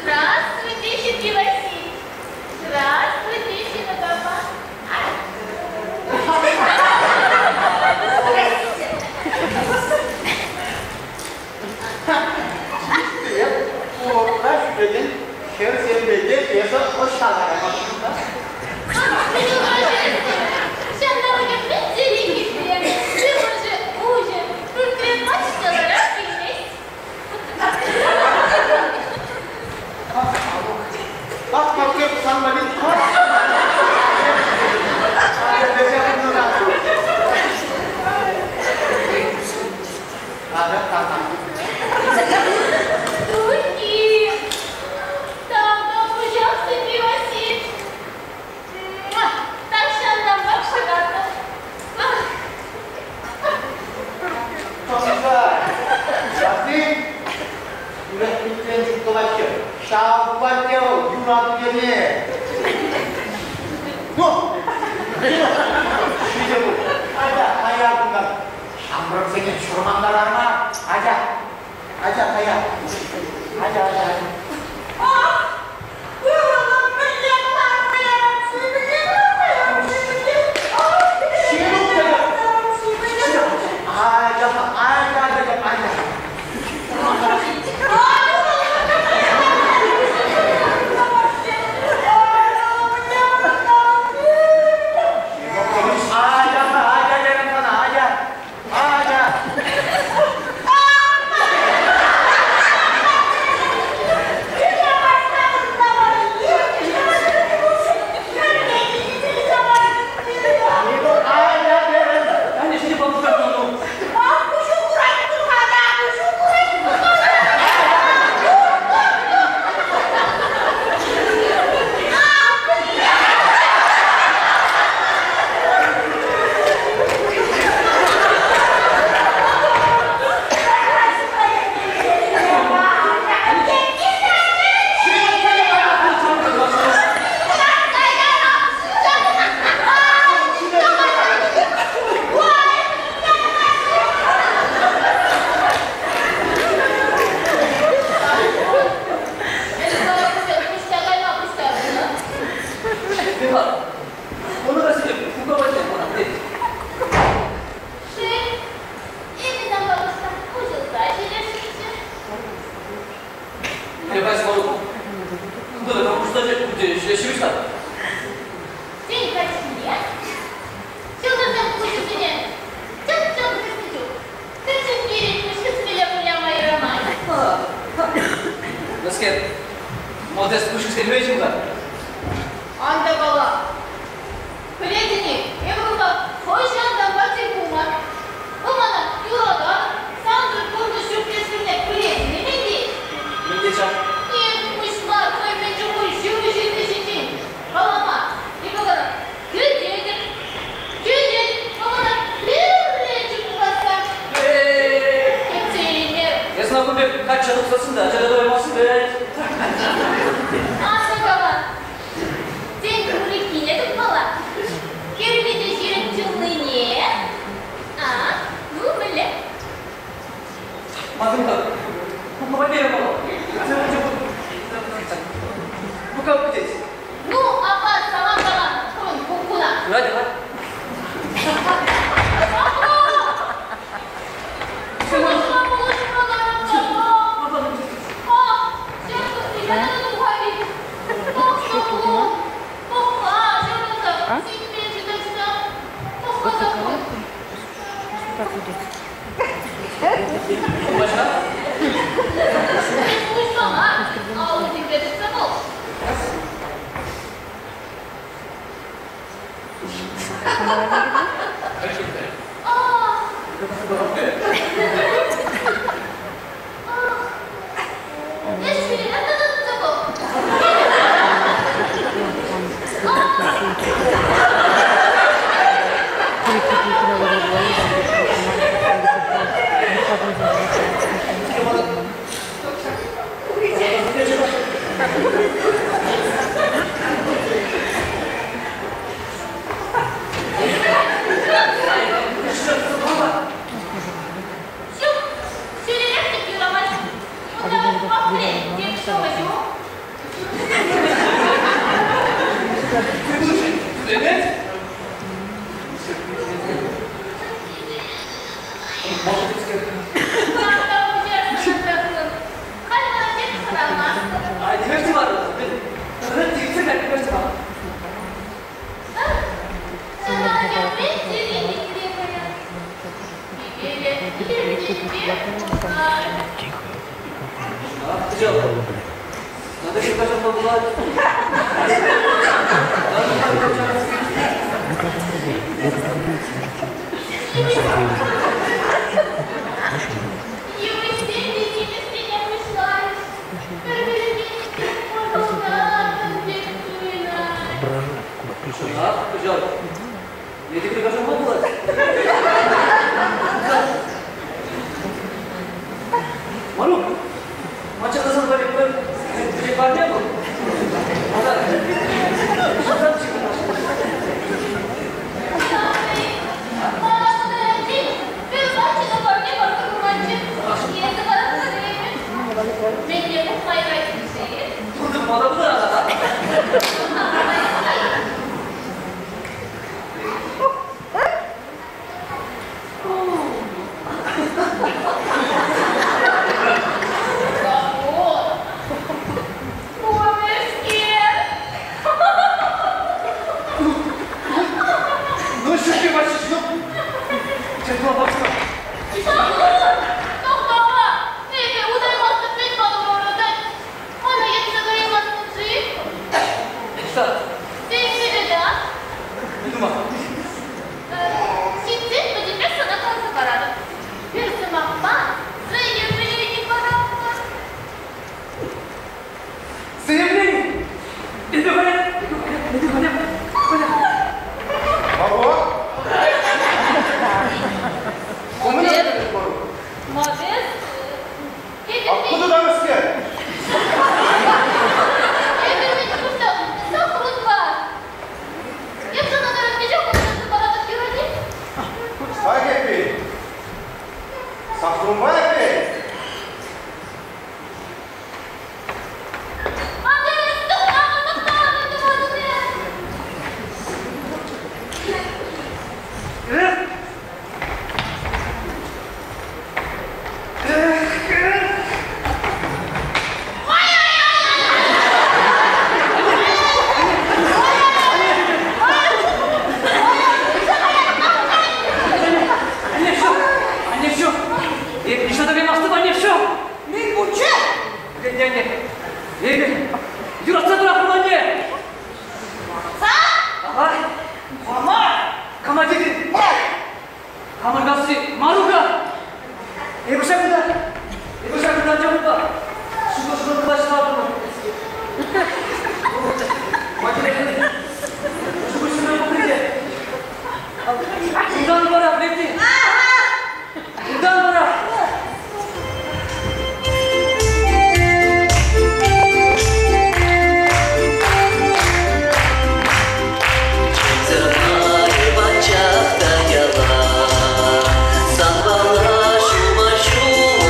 Здравствуйте, Сергей Васильевич. Здравствуйте, Синок аппа. Эп курортра ҫӳрекен хӗрсемпе те эсӗ ӑҫта каямастӑн-ха? Ҫанталӑкӗ мӗн тери хитре, сывлӑшӗ уҫӑ, пӳртре пач та ларас килмест. Ах, как сан валли Духи! Тавтапуҫах, Сергей Васильевич. Тахҫантанпах шыратӑп. Ҫав патне вӑл юрату тени. Ну, ҫитӗ пуль. Атя, каяр кунтан. Ҫамрӑксене чӑрмантарар мар. Атя, атя, каяр. Атя, атя, атя. Ах, ывӑлӑм мӗнле кӑларнӑ, мӗнле Ҫинук Атя, атя, атя, атя. Атя, атя, терӗм сана, атя. Атя. Ҫинук, атя терӗм. Эсӗ вара пуҫта кайма пуҫтарӑннӑ. Шел, эпӗ санпа кӑштах уҫӑлса ҫӳресшӗнччӗ. Тен, каҫхине ҫӑлтӑрсем куҫӗсене чӑн-чӑн хӗснӗ чух пӗчӗк пирӗн куҫ хӗсмелле выляма юрамасть. Ан та кала. Пӗлетӗн-и, эпӗ унпа хӑҫантанпа тӗл пулман. Вӑл мана юратать, сансӑр пурнӑҫ ҫук тесшӗнне пӗлетӗн-и мӗн тет? Эп пуҫла хӑй мӗн чухлӗ ҫыру ҫырни ҫинчен калама. Эпӗ вара кӗтетӗп, кӗтетӗп, вӑл мана пӗрре чуптӑвасса кӗтсе илмерӗ. Ан та кала. Тен, урӑххине тупмалла? Кирлӗ те ҫирӗп чунлине. А, ну мӗнле? Ну, апа, салам кала хӑвӑн куккуна. Апа! Пулӑшма, пулӑшма ларам-ха. Ах, ҫак тусси тата та тухать. Санбала шума шу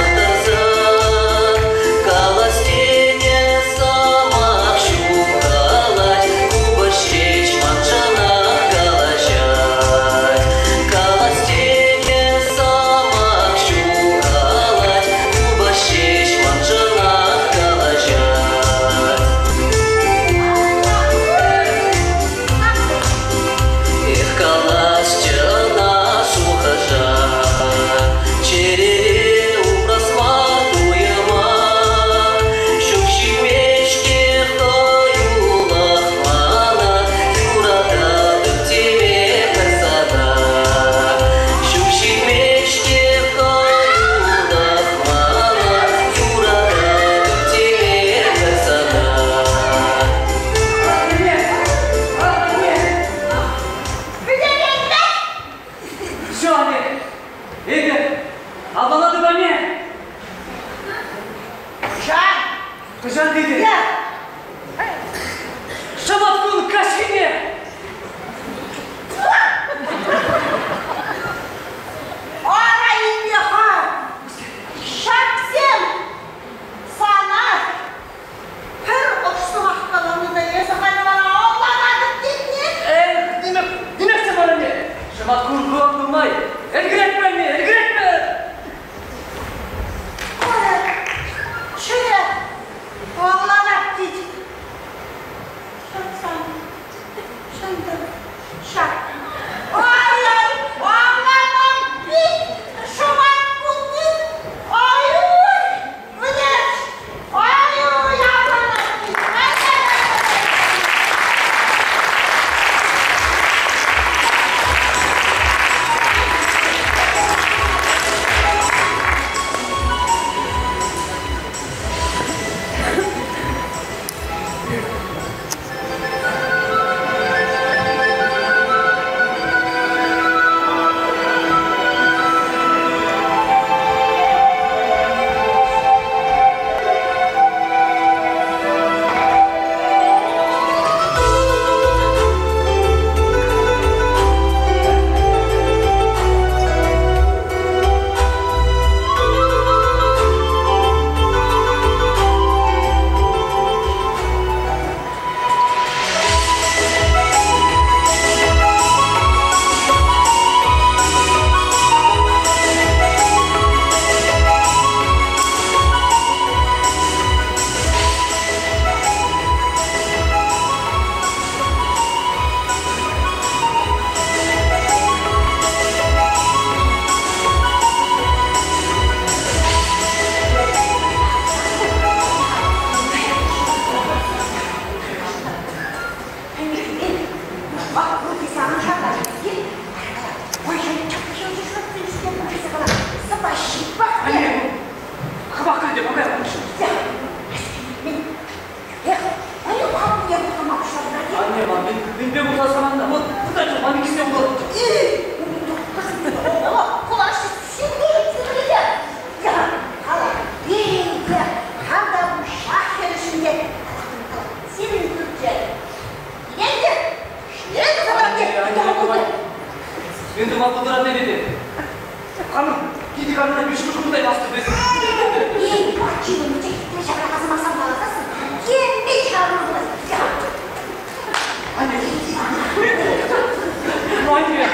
Хӑҫан тетӗн? Шӑмат кун каҫхине! Ара илме-ха! Ҫаксем сана пӗр ӑш сӑмах каланӑ та эсӗ халӗ мана ӑнланатӑп тетне? Эх, нимех, нимех те мар ӗнтӗ. Шӑмат кун курӑк нумай. Ӗлкӗретпӗр, анне, ӗлкӗретпӗр! Коля, чӗре ӑнланать тет. Ҫаксан, чӑнтӑр, ҫак. Ай-ай, ӑнланам пит, шӑмат кунни. Ай-уй, вӗлерч. Ай-уй, ӑнланам пит. Ай-ай-ай-ай. Анне, хӑвах кӗрте, пакай. Анне, ман мӗнпе пулса ман вот куда ман иксем пулать. Енді ман бұдыра деді. Қаным, кейде қанына беш күн құдай басты біз. Анне. Анне.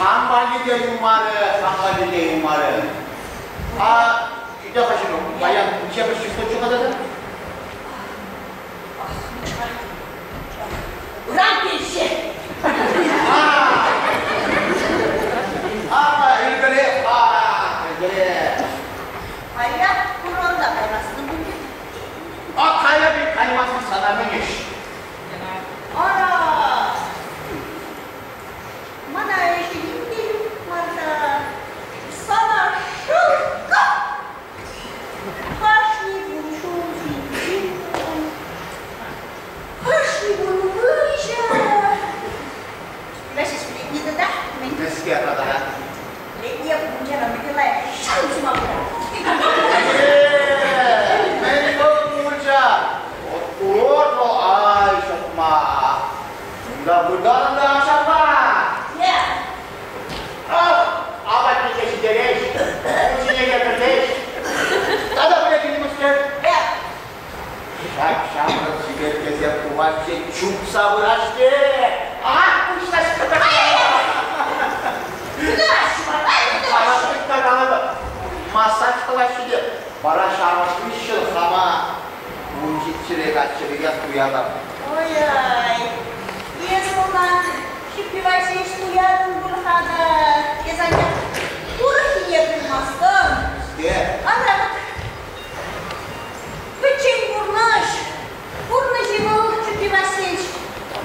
Хам валли те юлмарӗ, хам валли те юлмарӗ. А иде-ха ҫынум, паян миҫемӗш число чуха тата? Ыран пенси. Ага, ӗлкӗрех-ха, ӗлкӗрех. Паян курорта каймастӑн пуль. А кая-и, каймасан сана мӗн ӗҫ? Ара, мана ӗҫӗ ним те ҫук мар та, сана шӑлка! Кашни кун ҫул ҫинчи кун, кашни кун выҫӑ. Вӗҫӗҫ вӗрентни тата мӗн? Мӗскер тата? Летне мунчана мӗнле шан сума пырать. Мӗн вӑл мунча? Вот курорт вӑл, ай, ҫӑтмах. Унта выртатӑн та ҫапла. Ах, апатне ҫитереҫ, мунчине те кӗртеҫ. Тата пӗле килмӗскер. Ҫак ҫамрӑк чиперккесем тухаҫҫӗ, чупса пыраҫҫӗ. Ах, пуҫлаҫ Массаж тӑваҫҫӗ те, вара ҫавӑн хыҫҫӑн хама 17-ре каччӑ пекех туятӑп. Ой-ай, эс мана ҫӳп-ҫӳпа ҫеҫ туятӑн пуль-ха та, эс анчах урӑххине пулмастӑн. Мӗскер? Ара, пӗччен пурнӑҫ, пурнӑҫ-и вӑл, Чупи Васильч,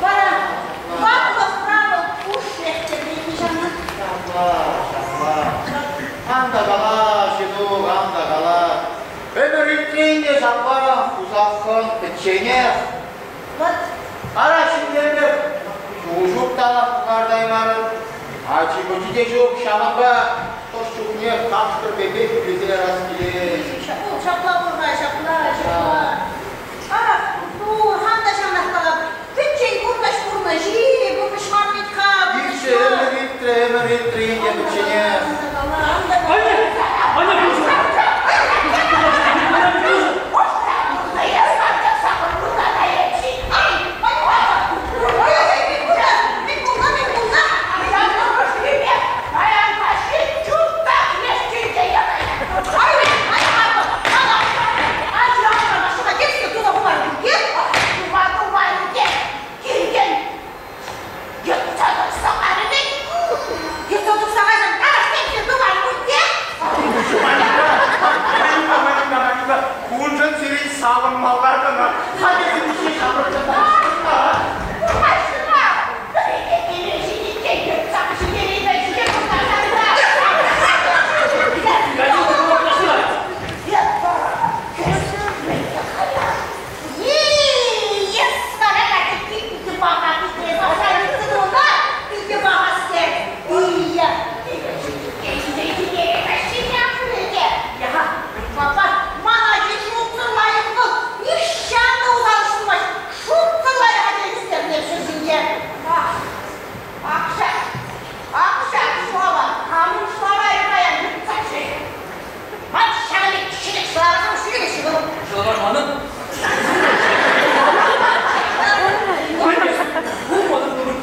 вара ватлӑхра вӑл пушшех тӗртет ҫавна. Ҫапла, ҫапла. Ан та кала, Ҫинук, ан та кала. Ӗмӗр иртсен те ҫапла хусаххӑн пӗчченех. Вӑт. Ара, ҫынсемпе ҫул ҫук та кӑкартаймарӑм. Ачи-пӑчи те ҫук, ҫавӑнпа хӑш чухне кашкӑр пекех ӳлесе ярас килет. Ҫапла пуль-ха, ҫапла, ҫапла. Ах, тур, хам та ҫавнах калап. Пӗччен пурнӑҫ пурнӑҫ-и, пурнӑҫ мар вӗт-ха, пурнӑҫ Иртрӗ, ӗмӗр иртрӗ, ӗмӗр иртрӗ ӗнтӗ пӗчченех. Анне! Анне пулӑшу! Манюка, Манюка, Манюка, куншӑн сирӗн савӑнмалла кӑна. Халӗ ҫеҫ ҫаврӑнса Шалавар манӑн. Анне, ку манӑн ывӑл.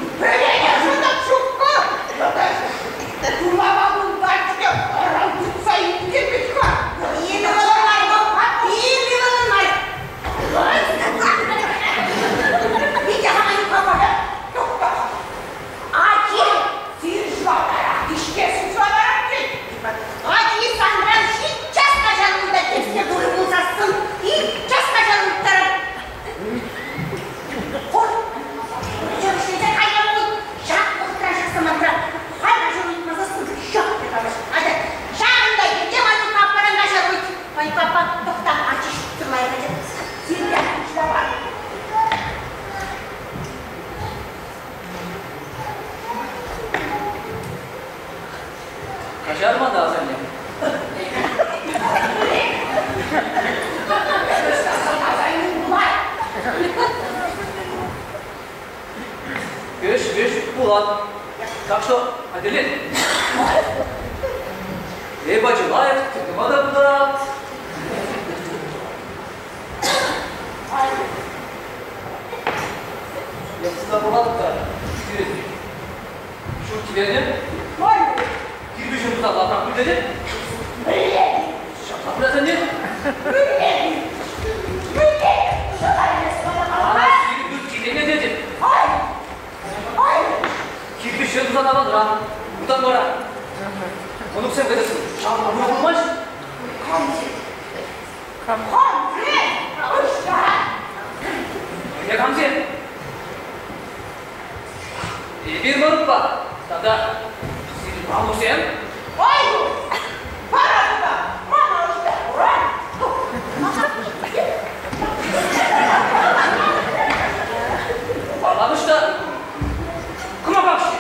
Каҫар мана, асанне. Вӗҫ, вӗҫ, пулат. Так что, хатӗрлен. Эп ачи лайӑх, тытма та пултарать. Эп сана пӑхатӑп та, сӳрет. Ҫурт тивернӗ? Кунта лапрах пуль Ҫапла пырас ӗнтӗ. Ара, сирӗн киле тетӗп. Кирпӗчрен тусан аванрах. Унтан вара мӑнуксем кӗтесен ҫавна пура пулмасть. Камсем? Ӑҫта? Мӗнле камсем? Эпир мӑнукпа тата сирӗн мамусем. Ай, пара тата мана ӑҫта куран? Паллах ӑҫта? Кӑмаках-ши?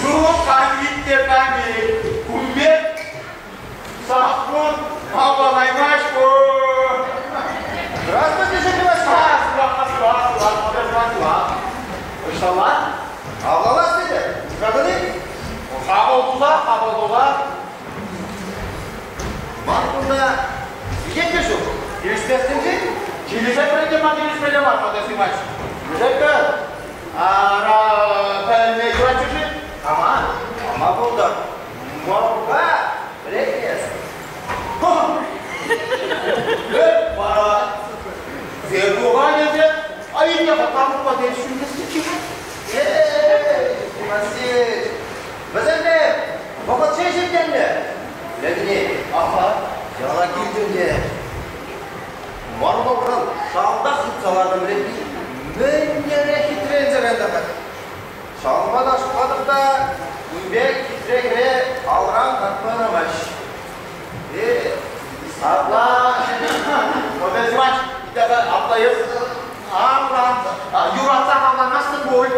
Ну, камит те камит. Кумбет, сахун, авалаймашку. Здравствуйте, Жекивасилий. Ӑҫталла? Авлалас тетӗп. Юратӑн-и? Хапӑл туса, хапӑл туса. Ман кунта сисет те ҫук. Килӗшместӗн-ши? Килӗшетпӗр ӗнтӗ, ман килӗшмелле мар, Фадес Иванович. Килӗшетпӗр. Ара, пӗлме юратчӗ-ши? Кама? Кама пултӑр? Мӑрка, пӗлетес. Эп вара Зеркуганӗсем айне хӑтланупа ҫӳллӗ Эй, Василь, вӗсемпе вӑхӑт ҫеҫ ирттернӗ. Леонид, аха, яла килтӗм те. Марловран шалтах хытса лартӑм вӗрентни. Мӗнлерех хитреленсе кайнӑ-ха. Ҫавӑнпа та шутлатӑп та, ун пек хитре хӗре алран татма юрамасть. Э, апла, Павел Иванович, апла эс авлан, юратсах авланмастӑн пуль.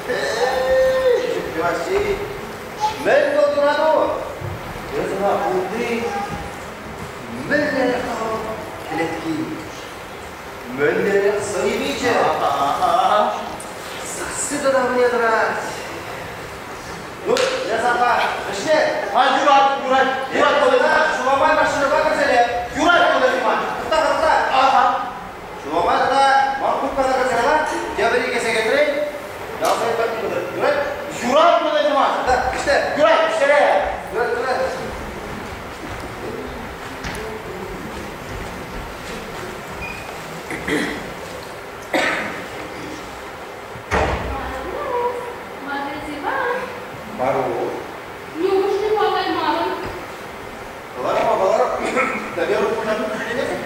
Эй, Василий, мӗн вӑл юрату? Эс ӑна унти мӗнлерех кӗлетки, мӗнлерех сӑн-пичӗ, сасси тата мӗне тӑрать. Ну, я санпа ӗҫле. А, юрать, юрать, юрать, Коля. Ҫула май машинӑпа кӗрсе Юрать, Коля Иванович. Тӑхта, тӑхта. Ага. Ҫула май тата ман купкана кӗрсе кала, тепӗр икӗ сехетрен ял совет патне пытӑр. Юрать? Юрать, Коля Иванович. Да, ӗҫле. Юрать, ӗҫле. Юрать, юрать. Бару. Неужели паллаймарӑн? Каларӑм, каларӑм. Доверу пулсан кӳренетӗп.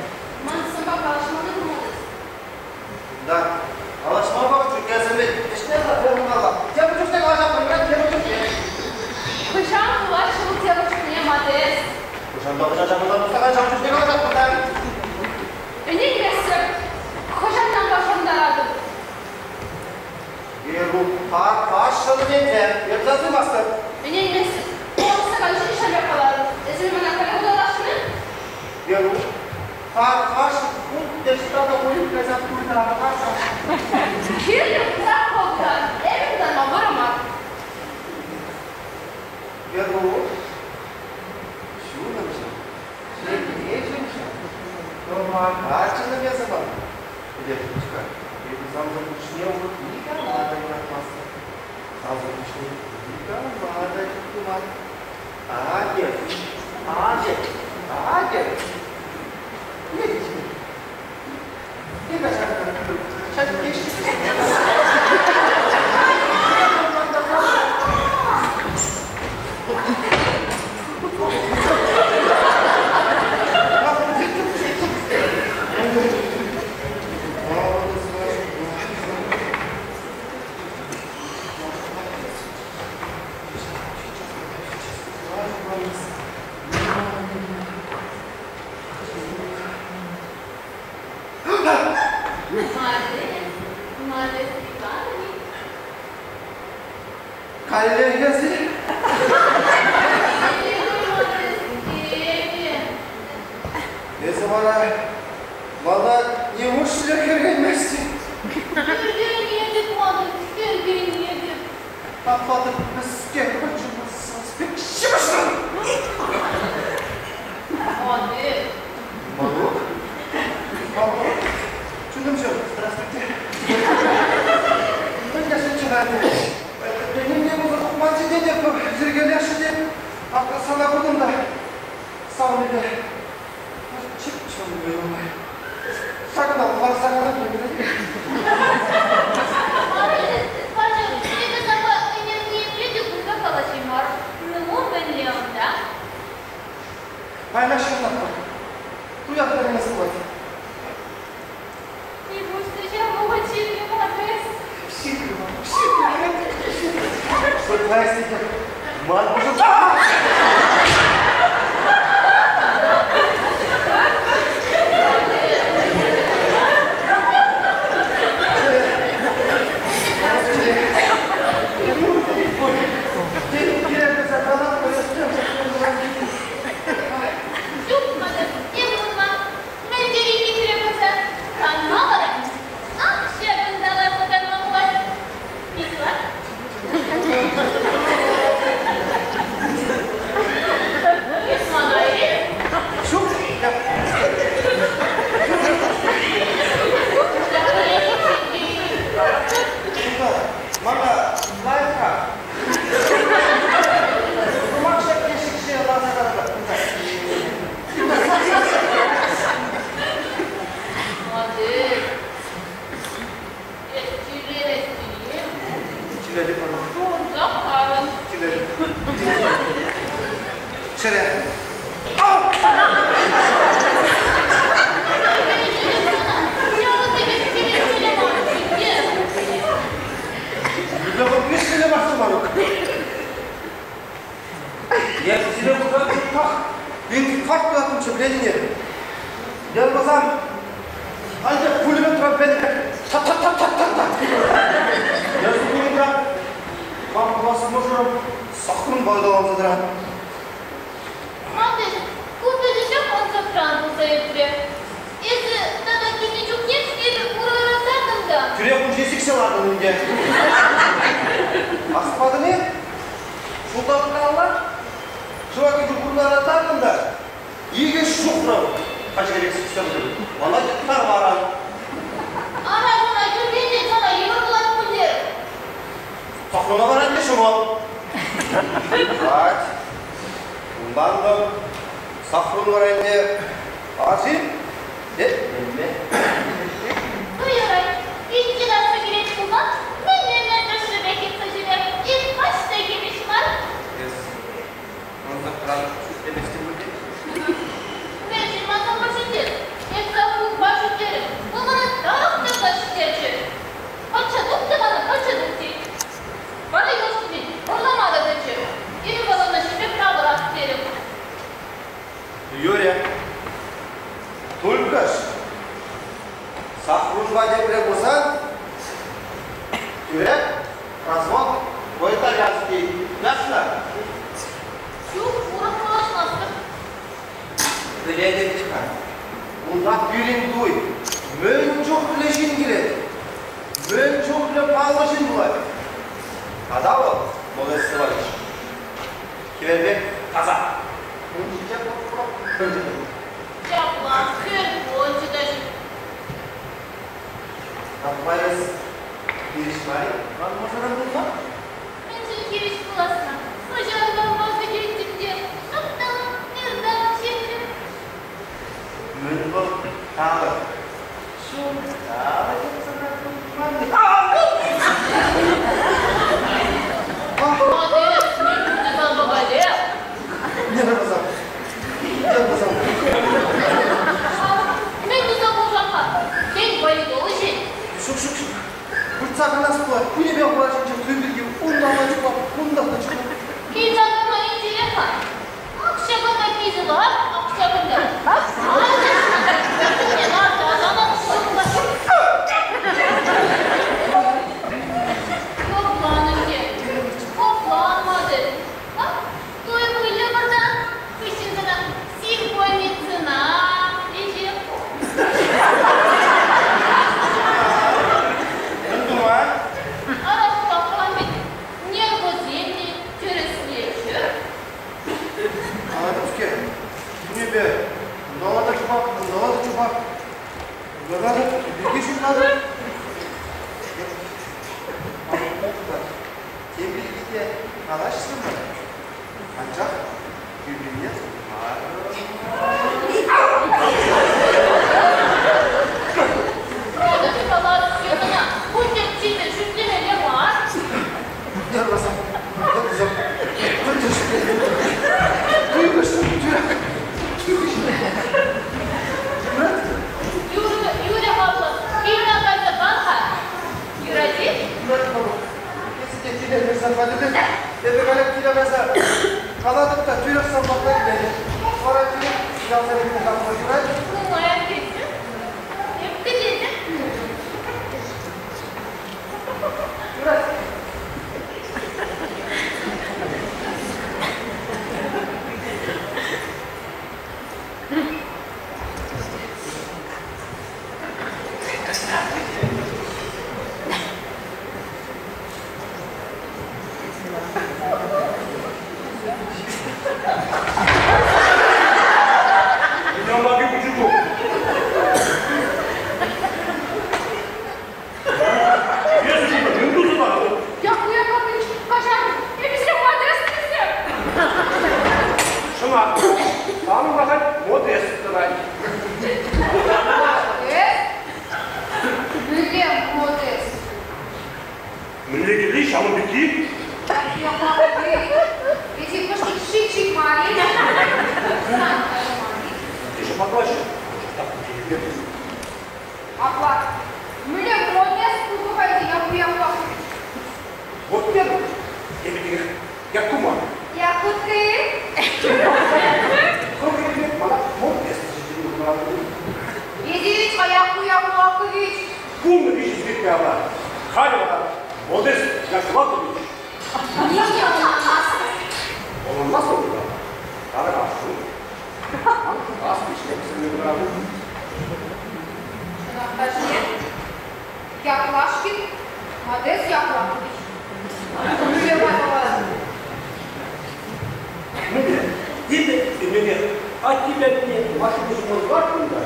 Ман санпа калаҫма та пулмасть. Да. Калаҫма вӑхӑт ҫук, эсӗ вӗт ӗҫне пурӑнмалла. Тепӗр чухне калаҫатпӑр, тепӗр чухне. Хӑҫан пулать вӑл тепӗр чухне, Модест? Хӑҫан та хӑҫан ҫакӑнта тухса кай, ҫав чухне калаҫатпӑр та. Ӗненместӗп. Хӑҫантанпа шантаратӑп. Верук, тархасшӑн ӗненсе, эп сасӑмастӑп. Ӗненместӗп. Пулӑшса калаҫни шалях каларӑм. Эсир мана халӗ хуталасшӑн-и? Верук, тархасшӑн хуть ӑҫта та пулин кайса пытармасан. Кирлӗ пулсан пулсан, эпӗ пытарма вӑрӑ мар. Верук, чунӑмҫӑм, чӗлхеҫӗмҫӗм, кӑмакачӑнӑм эсӗ ман. Пӗлетӗп-ҫке, эпӗ сансӑр пуҫне урӑх никама та юратмастӑп. Сасӑ пуҫне никама та чуптуман. Атьӑр, атьӑр, атьӑр. Мадес, Мадес Иванович. Коллегиясы? Эсӗ вара мана нимушлӗ хӗрхенместӗн? Хӗрхенетӗп, Мадес, хӗрхенетӗп. Апла-тӑк мӗскер пӗрчӗ пек ҫыпӑҫрӑн? Мадес. Марук? Марук? Чунӑмҫӑм, здравствуйте. Мӗн чӑнать? Нимне пулса тухманччӗ те йӗркелесшӗ те, акӑ сана куртӑм та савнипе чип-чӑн юлнӑ. Ҫакна ларса калать Мадес, паҫӑр эпӗ санпа ӗнер ниепле те курса калаҫаймарӑм. Ну, мӗнле унта? Паяна ҫырнатпӑр. Туя пӗтермес пулать. Нивушлӗ ҫав вӑхӑт ҫитрӗ, Мадес? Ҫитрӗ, ҫитрӗ, ҫитрӗ. Простите, ман мӑшӑр... Ҫук, Мадес, эпӗ курман. Мӗн тери хитре пулса. Канма вара. Ах, ҫакӑнта ларса канма пулать. Микла. Эс мана илет? Ҫук, мана лайӑхрах. Сӑмах ҫак ешӗкҫе ларса калатӑп. Мадес. Эс чирлеместӗн-и? Чирлетӗп мана. Пурӑнсах карӑн. Чирлетӗп. Чӗре. Инфаркт пулаттӑмччӗ, пӗлетӗн-и? Янмасан, анчах пулеметран пенӗ пек та-та-та-та-та-та. Эсӗ пулеметра ман пулас мӑшӑрӑм саккун пайталанса тӑрать. Мадес, ку пӗтӗҫех ӑнсӑртран пулса иртрӗ. Эсӗ тата килнӗ чухне эпӗ урара сартӑм та. Тӳрех ун ҫине сиксе лартӑн ӗнтӗ. Астӑватӑн-и? Ҫулталӑк каялла шыва кӗтӳ курнӑран тартӑм та икӗ ҫухрӑм каҫхинех сиксе тӑтӑм. Мана тармаран. Ара, сана кӳреннӗ сана йывӑр пулать пуль терӗм. Саккуна вара ӗнтӗ ҫӑмӑл. Ать, ӑнлантӑм. Саккун вара ӗнтӗ арҫын мӗнле? Ну, юрать. Иккӗ лартса килет пулсан, мӗн ӗмӗр тӑршшӗпех йӑтса ҫӳрер. Эс пач та хирӗҫ мар. Эс ӑнсӑртран шӳтлеместӗн пуль те? Мӗншӗн ман хампа шӳтлес? Эс саккунпа шӳтлерӗн. Вӑл мана тах-тах ҫитерчӗ. Патша тух та мана патша тух тет. Вара юлашкинчен вӑрлама та тӑчӗ. Эпӗ вара ӑна ҫӗпӗр тавӑрас терӗм. Юрӗ. Тульккӑш. Сахрунпа тепре курсан, тӳрех развод по-итальянски. Ясно? Ҫук, урӑх калаҫмастӑп. Пӗлетӗп-ха. Унта пирӗн туй. Мӗн чухлӗ ҫын килет? Мӗн чухлӗ паллӑ ҫын пулать? Тата вӑл, Молодец товарищ, хӗвел пек таса. Ун ҫинче пӗлчӗ. Ҫапла, хӗр пулчӗ та ҫук. Апла эс хирӗҫ мар-и ман мӑшӑрӑм пулма? Киле кӗрсе хатӗрлет. Эпӗ халех киле кайса калатӑп та тӳрех сан патна килетӗп. Вара тӳрех ял советне калама юрать. Нумаях кӗтнӗ. Эп кӗтетӗп. Юрать. Меня почему? Якку Яковлевич, каҫар, эпӗ сире модест тесе. Шӑна, санӑн ахаль модест тӑрать. Эс? Мӗнле модест? Мӗнле килли ҫавӑн пекки? Эсир кӑшт шик-шик мар-и? Сан мар-и? Тесе паклаҫҫӗ. Апла, мӗнле модест пулнӑ-ха ӗнтӗ Якку Яковлевич? Вот эпӗ, эпӗ текех Якку мар. Якку ты? Хӑв пек мана модест тесе чӗнме Эсир Якку Яковлевич. Пулнӑ виҫӗ сехетпе апла. Халӗ вара Модест Яковлевич. Ним те ӑнланмастӑп. Ӑнланмастӑн пулсан, тарӑхасшӑн. Аслӑ ӗҫлексене кӑларатӑн. Чӑнах та ҫке. Яклашкин Модест Яковлевич. Мӗнле май калас? Мӗнле? Эпӗ ӗнене аттепе аннене машина ҫумӑн лартнӑ та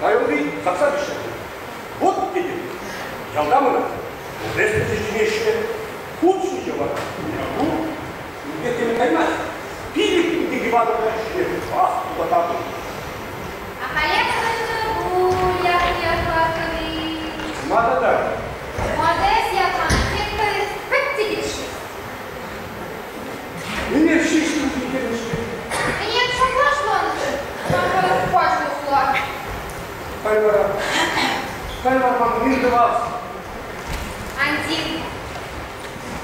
районти ЗАГСа вӗҫтернӗ. Вот тетӗп. Ялта мана Модест тесе чӗнеҫҫӗ. Хут ҫинче вара Якку ун пек теме каймасть. 5 пин тенкӗ панӑ та ҫине ах тутататӑн. Ахалех кӑшкӑр пуль, Якку Яковлевич. Ма тата? Модест Яковлевич пӗтте килӗшмест. Ӗнер ҫеҫ килӗшнӗ. Ӗнер шутлашланӑ. Пач урӑхла. Кай вара, кай вара ман мӗн тӑвас? Ан тив,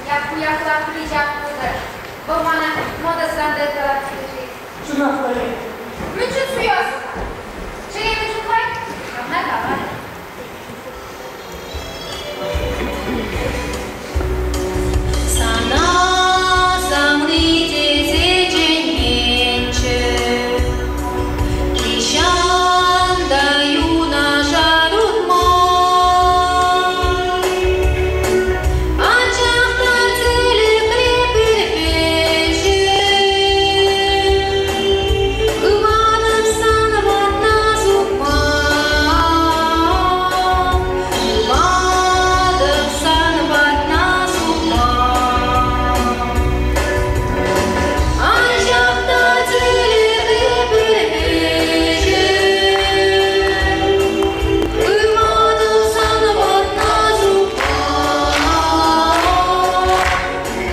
Якку Яковлевич ак пултӑр. Вӑл мана модӑсран та ытларах килӗшет. Чӑнах та-и? Мӗншӗн суяс-ха? Чӗре мӗн шутлать? Ҫавна калать. Сана савни тесе чӗнменччӗ, нихҫан та юнашар утман. Анчах та тӗлӗкре пӗр-пӗчӗк хыватӑп сан ватна сукмак, хыватӑп сан патна сукмак. Анчах та тӗлӗкре пӗр-пӗчӗк хыватӑп сан патна сукмак,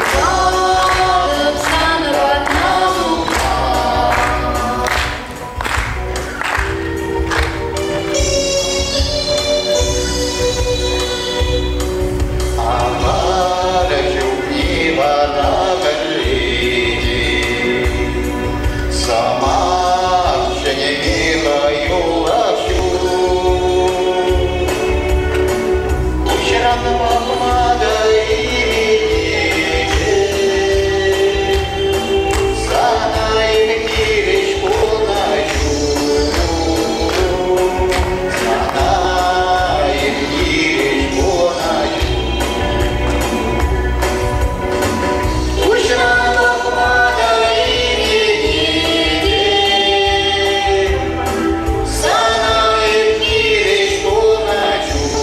хыватӑп сан патна сукмак. Амарӑ чухне мана пӗлетӗн, сӑмах чӗнме хӑюлӑх ҫук. Куҫран пӑхма та именетӗп, сана эп хирӗҫ пулнӑ чух, сана эп хирӗҫ пулнӑ чух. Куҫран пӑхма та именетӗп, сана эп хирӗҫ пулнӑ чух,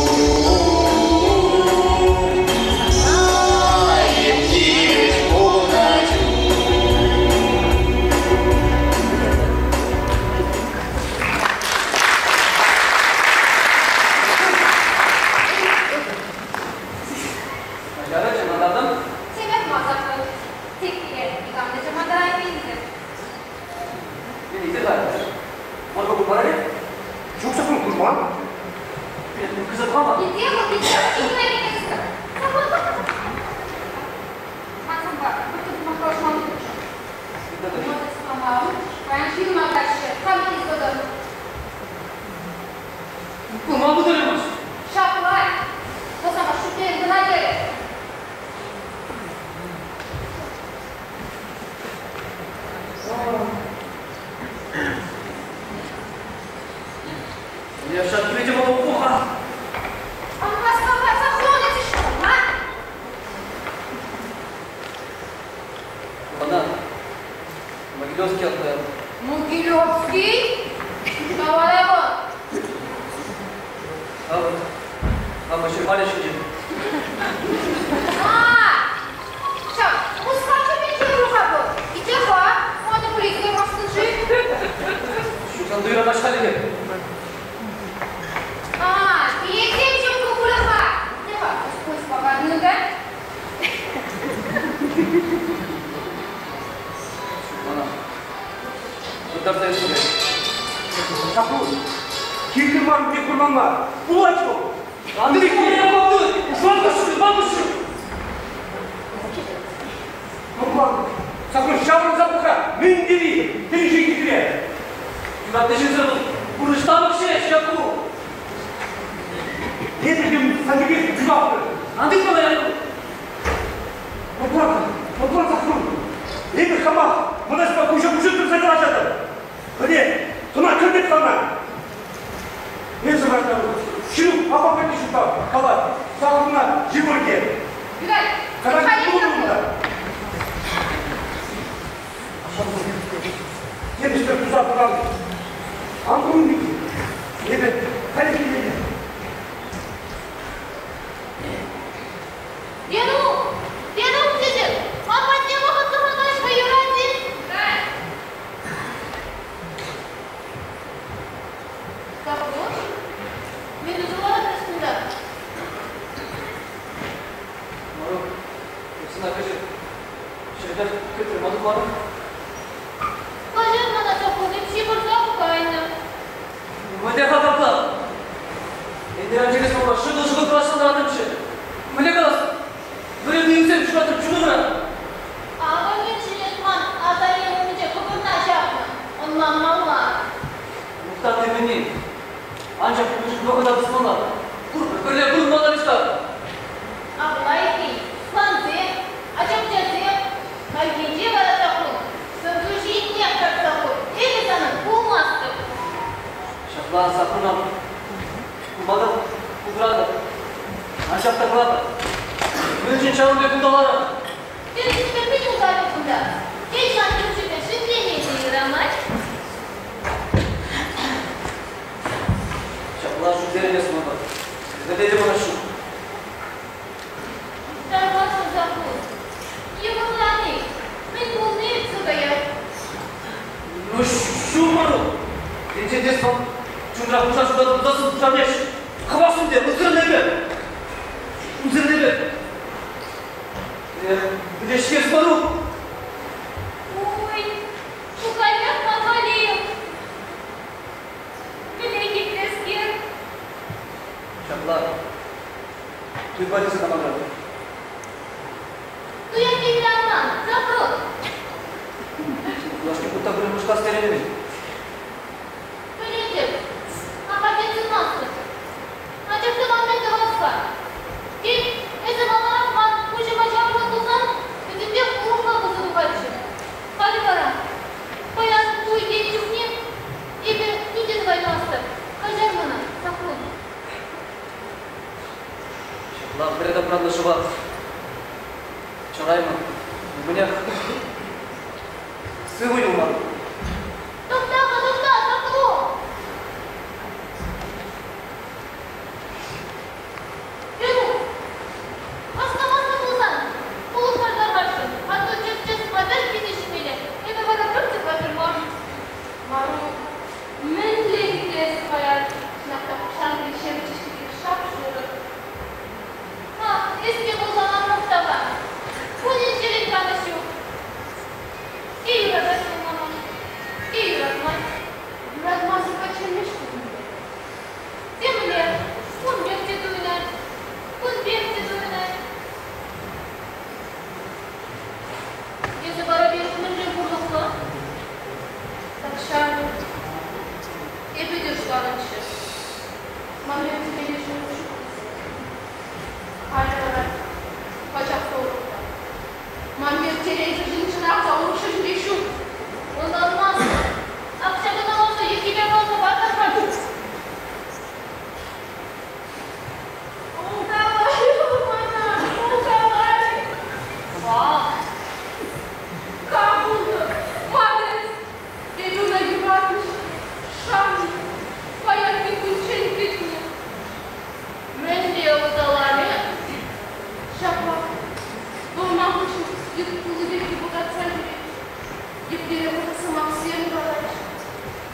сана эп хирӗҫ пулнӑ чух. Каҫарӑр, чӑмӑртатӑм. Темех масартӑм. Тек пире никам та чӑрмантараймӗ ӗнтӗ. Итле-ха, ман купӑр мар-и? Ҫук саккун курман. Кӑсӑклама. Итле-ха, итле, итле, итле. ман мар. Пулать вӑл. Андрей, Ушла пуҫ. Нуман. Сахрун ҫаврӑнса пӑхра. Мӗн тери тӗнче хитре. Юратнӑ ҫынсем пурнӑҫламӑк ҫеҫ, Якку. Эпӗ те сан пекех юратнӑ. Андрей мана, Якку. Лӑплан, лӑплан, Сахрун. Эпӗ хамах мӑнаҫпа куҫа-куҫӑн тӑрса калаҫатӑп. Пӗле, тӑна кӗртет мана. Эсӗ вара Ҫинук аппа патне ҫутта калать. Сахруна йывӑр те. Юрать. Карать пулнӑ. Темӗскер туса тӑран. Ан курӑн Эпӗ халех килетӗп. Верук! Верук тетӗп! Ман патне вӑхӑтлӑха каҫма юрать-и? Сахруш, мӗн туса ларатӑн кунта? Марук, эп сана кӗҫӗр. Ҫӗрпех кӗтрӗм, ма тухмарӑн? Каҫар мана, Сахрун, эп ҫывӑрсах кайнӑ. Мӗнле-ха капла? Ӗнер анчах эс манпа шӑкӑл-шӑкӑл калаҫса ларатӑнччӗ. Мӗнле калас? Вӗрентӳ илсен ҫуратӑр чунӑмра. Акӑ мӗншӗн эс ман асанне умӗнче кӑкӑрна ҫапнӑ. Ӑнланмалла. Мухтанни мӗн-и? Анчах пурнӑҫӑн вӑхӑта тӑсмалла. Пурпӗр пӗрле пурӑнмалла вӗт-ха. Апла иккен, плансем, ача-пӑчасем, хальхинче вара Сахрун сӑрту ҫинех тӑрса хур. Эпӗ санӑн пулмастӑп. Ҫапла Сахруна курма та пултаратӑп. Анчах та калатӑп. Мӗншӗн ҫавӑн пек улталарӑн? Тӗрӗссипе мӗн улталӗ кунта? Тен, ман кӳршӗпе шӳтлеме те юрамасть? Ҫапла шӳтлерӗн эс манпа. Вӗтетӗп ӑна ҫук. Тархасшӑн, Сахрун. Йывӑрлани, мӗн пулни иртсе каять. Ну, ҫук, Марук. Енчен те сан чунра пушар ҫутатнӑ пулсассӑн пушарне хӑвах сӳнтер, унсӑрӑн эпӗ. Унсӑрӑн эпӗ. Эх, пӗлес-ҫке, Марук. Ой, ку каллех ман валли. Мӗнле хитрескер. Ҫапла. Туйпа тесе каланӑ. Туя килнӗ ман, Сахрун. Юлашки хут та пулин пуҫлас терӗн-и? Пӗлетӗп, ахальтен тытмастӑп. Анчах та ман мӗн тӑвас-ха? Тен, эсӗ маларах ман пуҫӑма ҫаврӑннӑ пулсан, пӗтӗмпех урӑхла пулса тухатчӗ. Халӗ вара, паян туй тенӗ чухне, эпӗ ним те тӑваймастӑп. Каҫар мана, Сахрун. Ҫапла пӗрре тапраннӑ шӑпах. Чараймӑн. Мӗнех, сывӑ юлман. Тӑхта-ха, тӑхта, Сахрун! Верук, васкамастӑн пулсан, пулӑшма тархасшӑн. Атту чӗп-чӗс пачах килсе ҫитмелле. Эпӗ вара пӗртте хатӗр мар. Марук, мӗнле хитрес паян? Чӑнах та кӑпшанкӑ ҫемӗ чышки пек шап-шурӑ. Ах, эс те пулсан ан мухта-ха. Кунӗн-ҫӗрӗн канӑҫ ҫук. Те юратать вӑл мана, те юратмасть. Юратмасӑр качча-мӗш тытӑнтӑм. Темле, ун пек те туйӑнать, кун пек те туйӑнать. Эсӗ вара Верук мӗншӗн хурлӑхлӑ? Тахҫан эпӗ те шутланӑччӗ. Ман ӗмӗтсемпе ҫул ҫук тесе. Халӗ вара пачах та урӑхла. Ман пек телейсӗр ҫын чӑнах та урӑх ҫӗрте ҫук. Ӑнланмастӑп. Ак ҫакӑнта ларса йӗркипе каласа патӑр-ха. Улталарӗ вӑл мана, улталарӗ. Ах, Кам пултӑр? Ман эс. Эпӗ ӑна юратнӑ-ҫке, шаннӑ. Паянхи кунччен кӗтнӗ. Мӗнле улталарӗ? Ҫапла. Вӑл ман хыҫҫӑн йыт пулӑ пек йӑпӑлтатса ҫӳрет. Еплерех ӑшӑ сӑмахсем калать.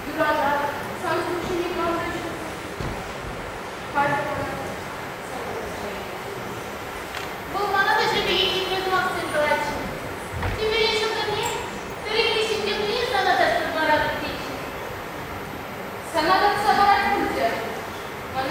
Юратать, сан хушши никам та ҫук. Халь вара савӑнӑҫ. Вӑл мана та ҫӗр пекех хитре сӑмахсем калатчӗ. Тӳпере ҫӑлтӑрне, пӗринпе ҫын теприне сана татса паратӑп тетчӗ. Сана татса парать пуль те. Мана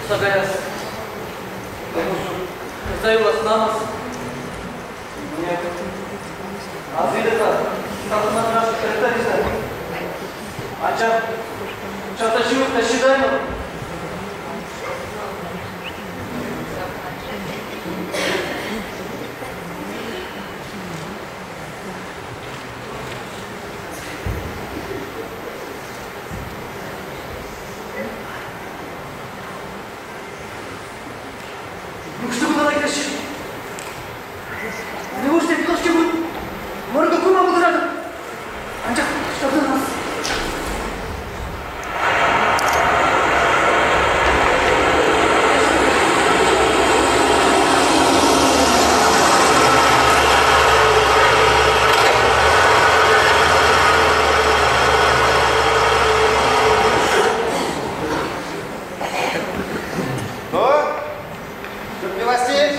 Тухса каяс. Тӑрса юлас намӑс. Аса саккунна тӑрса. Анчах чавса ҫывӑх та ҫытаймӑн. Ну что куда килеҫҫӗ? Неужто юлашки кун мӑркӑ курма пултаратӑп? Анчах ҫавна Ну, Людмила Васильевич,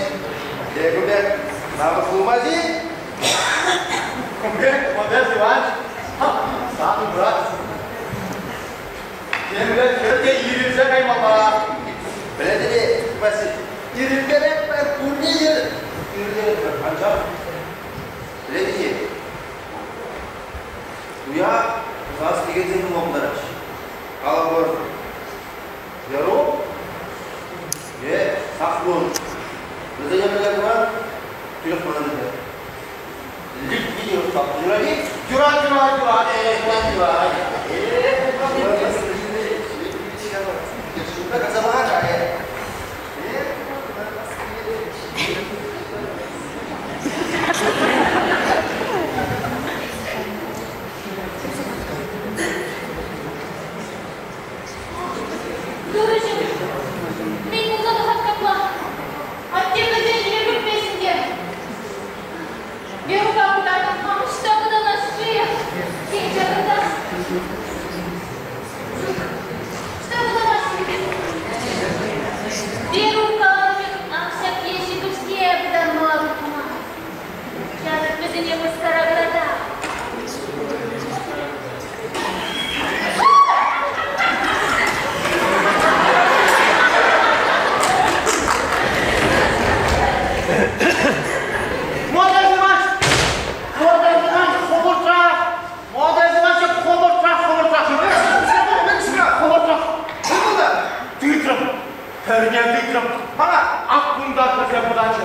Губер, намӑс пулмасть-и? Модест Иванович, санӑн брат. Темле хӗр те ирӗлсе каймалла. Пӗлетӗн-и, Василь, ирӗлтеретпӗр, пурне ирӗлтеретпӗр, анчах пӗлетӗн-и, туя пӑсас текенсем пулма пултараҫҫӗ. Калӑпӑр, Верук е Сахрун. Вӗсене мӗнле куран, тӳрех куран ӗнтӗ. Юрать, юрать, юрать, юрать, юрать, юрать. Турӑҫӑм, мӗн пулса тухать капла? Атте пӗлсен ҫине кӗртмест те. Верука пытарнӑ хам ӑҫта пытанас-ши? Тен, ҫакӑнта? Ҫук, ӑҫта пытанас-ши? Верук каланӑ ак ҫак ещӗк ӑшне пытармалла тухма. Ҫакӑ вӗсене мыскара кӑтартать. Модест Иванович, Модест Иванович, хӑвӑртрах! Модест Иванович, хӑвӑртрах, хӑвӑртрах! Хӑвӑртрах! Тытрӑм, пӗрне тытрӑм. Ак кунта кӗрсе пытанчӗ.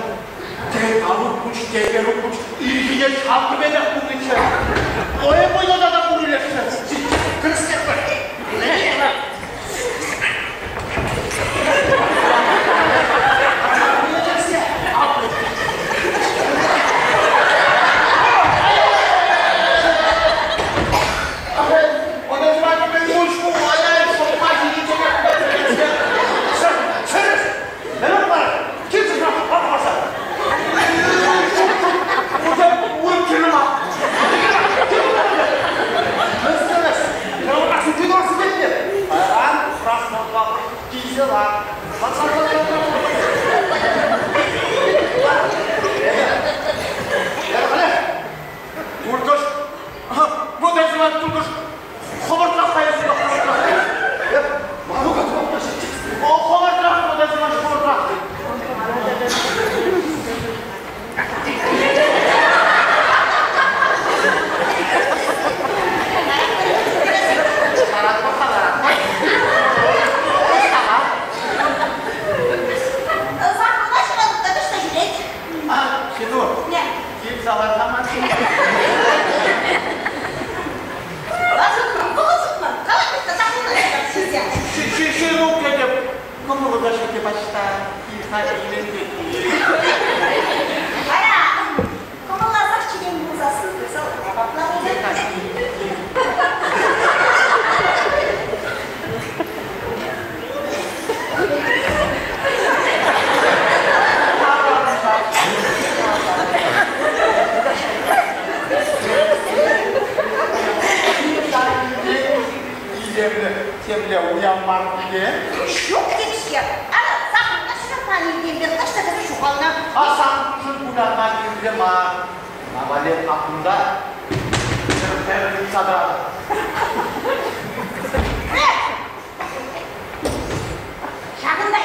Те Талук пуҫ, те Верук пуҫ ирхине ҫапнипех пулнӑччӗ. Ой, вӑйлӑ та пурилешнӗ. Тӗрӗслех пӗр. Модест Иванович, мӗн пуҫ ку? Ай-ай, сӑпка ҫинченех Чӗрӗс! Нӗрӗк мар! Килсе патмаса! Урӑх кирлӗ мар. Туркӑш, Модест Иванович, туркӑш, хӑвӑртрах каясси, хӑвӑртрах. О, хӑвӑртрах, Модест Иванович, хӑвӑртрах. Сахруна ҫӑватӑп та кӑшта ҫӳрет. А, Ҫину, Не. кил салатламан. Лашӑтман, вӑхӑт сутман. Калать та сахруна ҫӑватӑп ҫисе. Ҫину тетӗп, кӑмӑлу та ҫитӗ паҫта, кил-ха илен тет. Ара, кӑмӑлласах ҫитен пулсассӑн пырса апатланӑ. Илемлӗ, темле уяв мар пуле. Ҫук теп-ҫке. Ара, сахруна ҫӑватман илтен таҫта кӗрсе ҫухалнӑ. А саншӑн кулянма кирлӗ мар. Навалет акунда. Хӗр тытса тӑратӑп. Ҫакӑнта.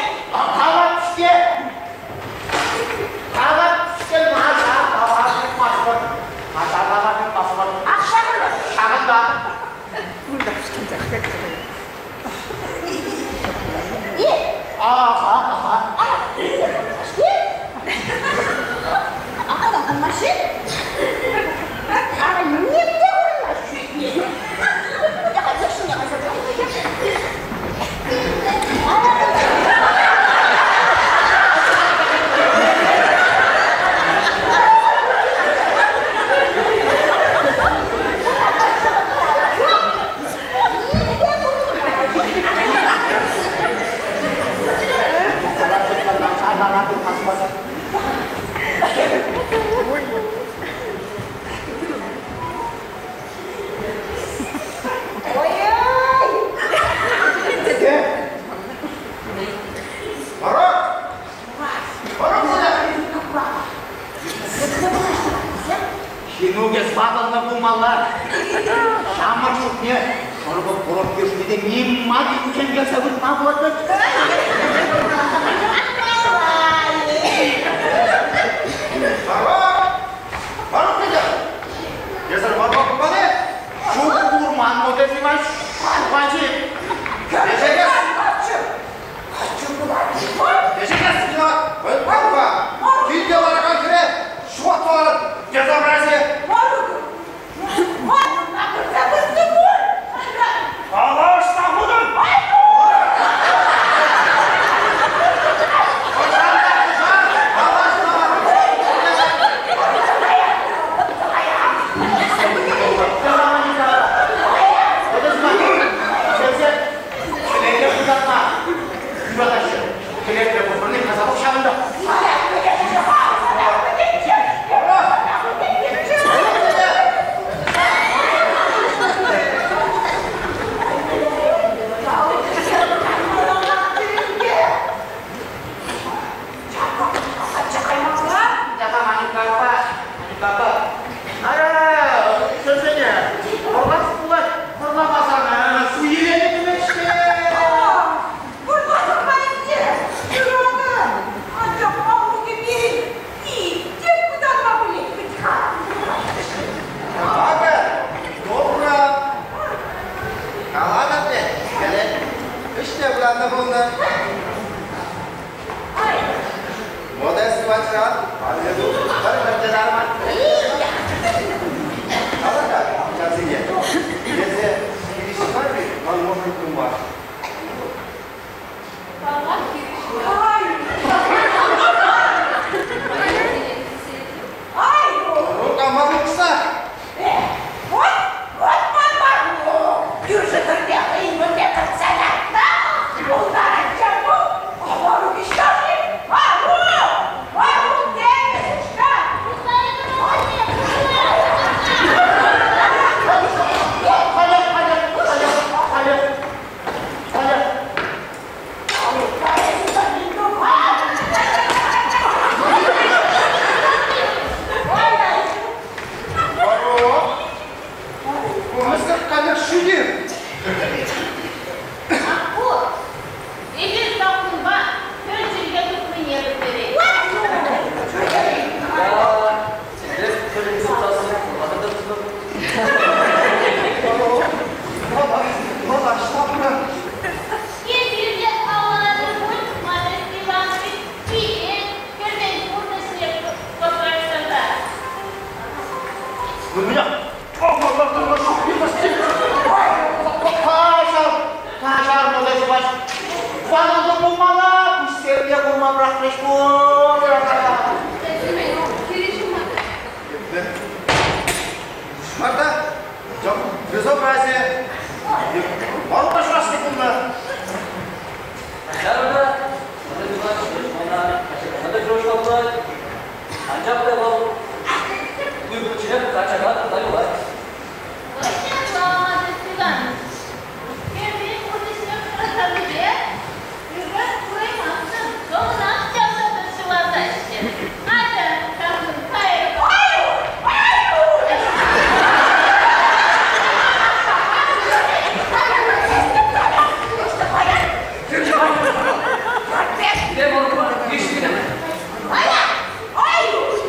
Ман чухне шӑрпӑк курӑк йышне те ним мар чӗнкерсе выртма пулать вӗт. Варук! Варук тетя! Эсӗр Варука курман-и? Ҫук курман, Модес Иванович, ҫухалчӗ. Кӗҫекес! Кӗҫекес, Варука! Килте ларакан хӗре ҫухатса ларать, безобразие! Калаҫса хутӑн! Акӑ, добра. Калатӑп вӗт, кӗлет. Ӗҫне выляннӑ пулнӑ. Модест Ивановичран пӗр пӗрчӗ тарман. Кала-ха, ҫавсене. Эсӗ хирӗҫ мар-и ман мӑшӑр пулма? Паллах, хирӗҫ. Рука Марукса! Марук! Мистер Калершили! Ку, эпир саккунпа пӗр чӗлхе тупнине пӗлтерет. Эсир те авланатӑр пуль, Модест Иванович, пире, хӗрсен пурнӑҫне пӑтраштарса. Вы меня Каҫар, каҫар, Модес Иванович. Ватӑлтӑм пулмалла, куҫсем те курма пӑрахрӗҫ пуль. Марта, безобразие! Марука шураҫнӑ пулнӑ. Ӑҫтан Модест Иванович? Хӗрсен пурнӑҫне пӑтраштарнипе ырра кураймастӑн, хӑвнах чавса ҫӑвартаҫҫӗ. Атя, саккун кайрӑмӑр.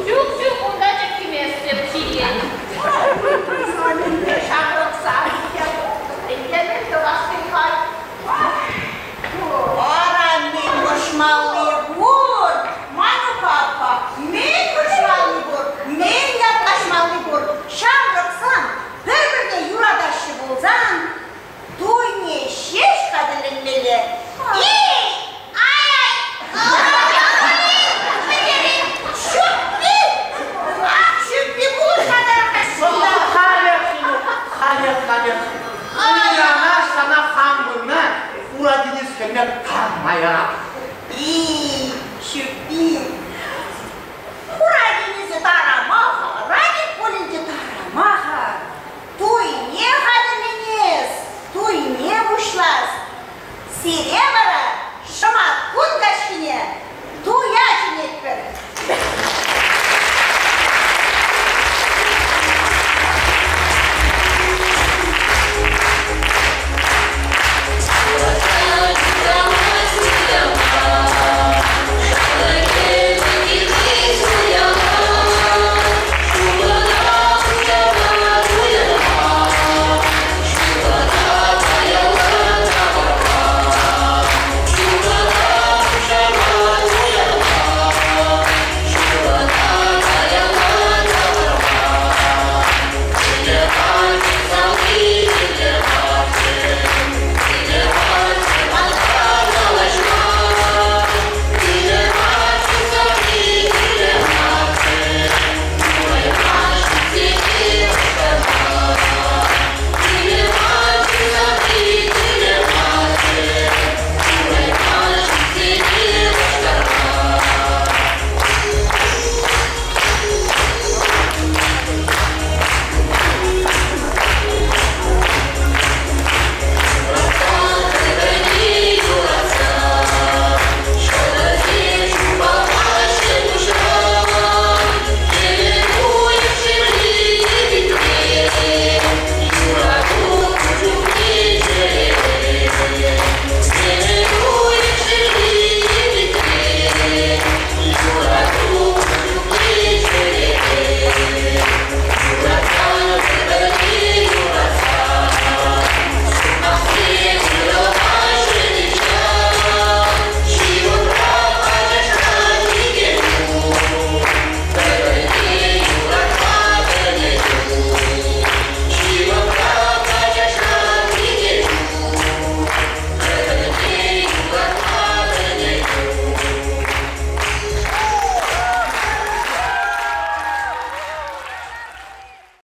Ҫук, ҫук, унта чӗркеместӗп, ҫиет. Ара, мӗн вӑрҫмалли пур, Манюк аппа, мӗн вӑрҫмалли пур, мӗн ятлаҫмалли пур. Ҫамрӑксем пӗр-пӗрне юратаҫҫӗ пулсан, туйне ҫеҫ хатӗрленмелле. Эй, ай-ай, Ҫӳппи! Ах, ҫӳппи пулӑшма тарӑхаҫҫӗ. Халех, халех, халех. Уяна сана хам вырна, Хура тинӗс хӗрне тарма ярап. И, ҫӳппи, Хура тинӗсӗ тарама-ха, Радик пулин те тарама-ха. Туйне хатӗрленес, туйне пуҫлас. Сире